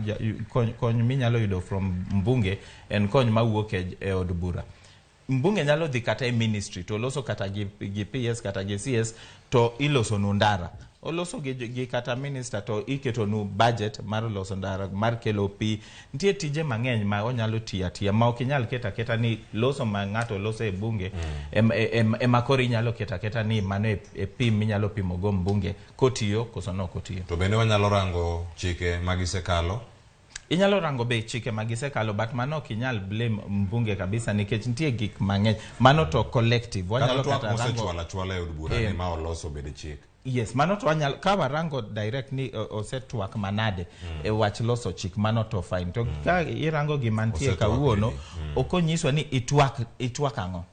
kony minyalo yudo from mbunge en kony mawuok e od bura. Mbunge nyalo dhi kata e ministry to loso kata gi PS kata gi CS to ilosonu ndara. Oloso gi kata minister to iketonu budget mar loso ndara, mar kelo pi. Nitie tije mang'eny ma onyalo tiyo atiya ma ok inyal keto aketa ni loso ma ng'ato loso e bunge ema koro inyalo keto aketa ni mano e pim minyalo pimo go mbunge kotiyo koso nok otiyo. To bende wanyalo rango chike ma gisekalo? Inyalo rango be chike ma gisekalo, but mano ok inyal blame mbunge kabisa nikech nitie gik mang'eny. Mano to collective. Wanyalo kata twak mosechwalo achwala e od bura ni ma oloso bede chik. Yes, mano to wanyalo, ka warango direct ni osetwak manade e wach loso chik, mano to fine. To ka irango gima nitie kawuono, ok onyiswa ni itwak ang'o.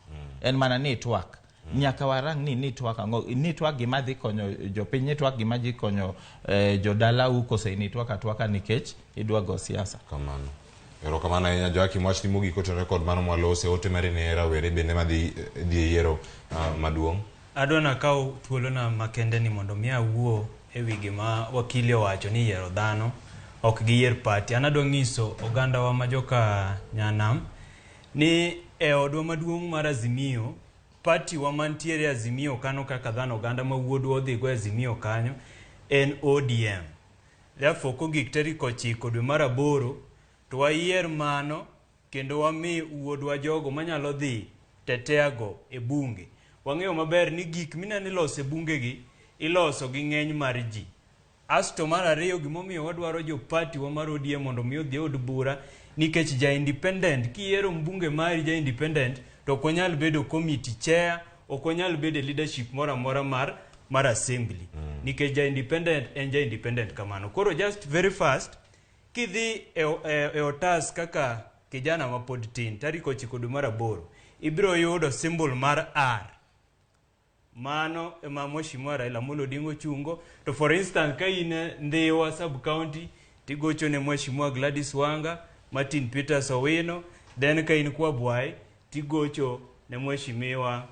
En mana ni itwak. Nyaka warang ni itwak ang'o, ni itwak gima dhi konyo jopiny, ni itwak gima dhi konyo jodalau, koso ni itwak atwaka nikech idwa go siasa. Kamano. Erokamano ahinya Joakim, wachni mogik otenore kod mano mwalose, ote mari ne rawere bende madhi dhi e yiero maduong'. Adwa nakaw thuolona makende ni mondo mi awuo e wi gima wakili owacho ni yiero dhano ok giyier party. An adwa nyiso ogandawa ma joka Nyanam ni e odwa maduong' mar Azimio, party wa mantiere Azimio kano kaka dhano oganda ma wuodwa odhi go e Azimio kanyo en ODM. Therefore, kogik tarik 9 dwe mar 8 to wayier mano kendo wami wuodwa jogo manyalo dhi tetea go e bunge. Wang'eyo maber ni gik mineno iloso e bunge gi iloso gi ng'eny mar ji. Asto mar ariyo, gimomiyo wadwaro jo party wa mar ODM mondo mi odhi e od bura nikech ja independent, kiyiero mbunge mari ja independent to ok onyal bedo committee chair, ok onyal bedo e leadership moro amora mar assembly. Nikech ja independent en ja independent kamano. Koro just very fast, Kidhi e otas kaka kijana mapod tin, tarik 9 dwe mar 8, ibiro yudo symbol mar R. Mano ema Mheshimiwa Raila Amolo Odinga ochungo. To for instance, ka in Ndhiwa sub county, tigocho ne Mheshimiwa Gladys Wanga, Martin Peters Owino. Then ka in Kwabwai, tigocho ne Mheshimiwa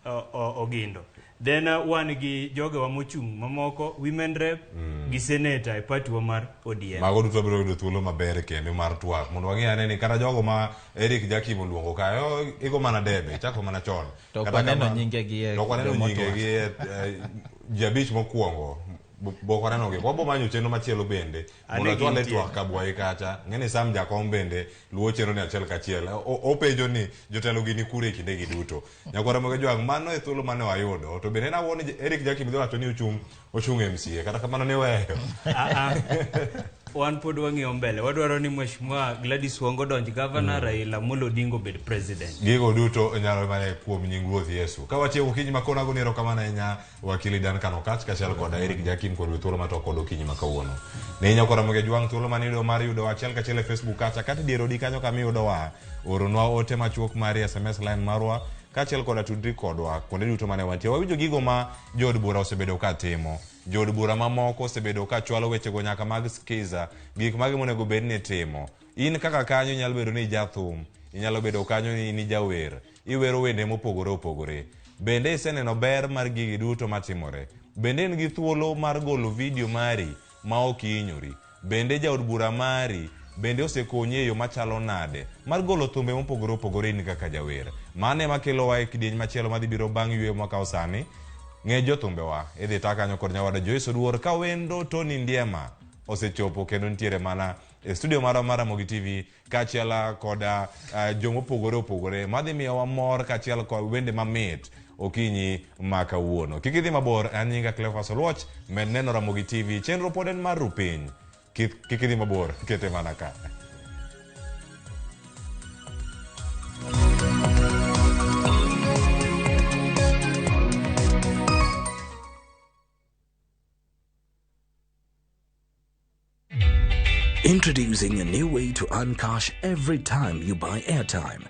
Ogindo. Then wan gi jogewa mochung' mamoko, women rep gi senator e party wa mar ODM. Mago duto biro yudo thuolo maber kendo mar twak mondo wang'e ane ni kata jogo ma Eric Jakim oluongo kae igo mana debe chako mana chon. To ok waneno nyingegi e To ok waneno joma nyingegi e ji abich mokwongo bok waneno gi. Wabo manyo chenro machielo bende mondo Ane achwal e gintie. twak Kabwayi kacha. Ng'eni Sam Jakom bende luwo chenro ni achiel kachiel. Openjo ni jotelo gi ni kure e kindegi duto. Nyakwara Ramogi Ojwang', mano e thuolo mane wayudo. To bende nawuo ni Eric Jakim dhi wacho ni ochung' MCA. Kata kamano ni weyo. Wan pod wang'iyo mbele. Wadwaro ni Mheshimiwa Gladys Wanga odonj governor, Raila Amolo Odinga obed president. Gigo duto nyalo mana kuom nying Ruoth Yesu. Ka watieko okinyi ma kawuono, agoni erokamano ahinya wakili Duncan Okatch kaachiel kod Eric Jakim kod thuolo ma twak kod okinyi ma kawuono. Ne nyakwara Ramogi Ojwang' thuolo mane iyudo mar yudo achiel kachiel e Facebook kacha kata dier odi kanyo kama iyudowa. Oronwa ote machuok mari SMS line marwa kaachiel koda tudri kodwa kuonde duto mane wantie. Wawinjo gigo ma jood bura osebedo ka timo. Jood bura mamoko osebedo ka chwalo wechego nyaka mag skiza, gik mage monego bed ni timo. In kaka kanyo inyalo bedo ni jathum, inyalo bedo kanyo ni in jawer, iwero wende mopogore opogore. Bende iseneno ber mar gigi duto matimore? Bende in gi thuolo mar golo video mari ma ok ihinyori? Bende jaod bura mari bende osekonyi e yo machalo nade mar golo thumbe mopogore opogore in kaka jawer? Mano ema kelowa e kidieny machielo madhi biro bang' yweyo mwakawo sani. Ng'e jothumbewa idhi ta kanyo kod nyawada Joyce Oduor ka wendo Tony Ndiema osechopo kendo nitiere mana e studio marwa mar Ramogi TV kaachiel kod jomopogore opogore madhi miyowa mor kaachiel kod wende mamit okinyi ma kawuono. Kik idhi mabor, an nyinga Cleophas Oluoch, med neno Ramogi TV. Chenro pod en mar Rupiny. Kik idhi mabor, kete mana ka. Introducing a new way to earn cash every time you buy airtime.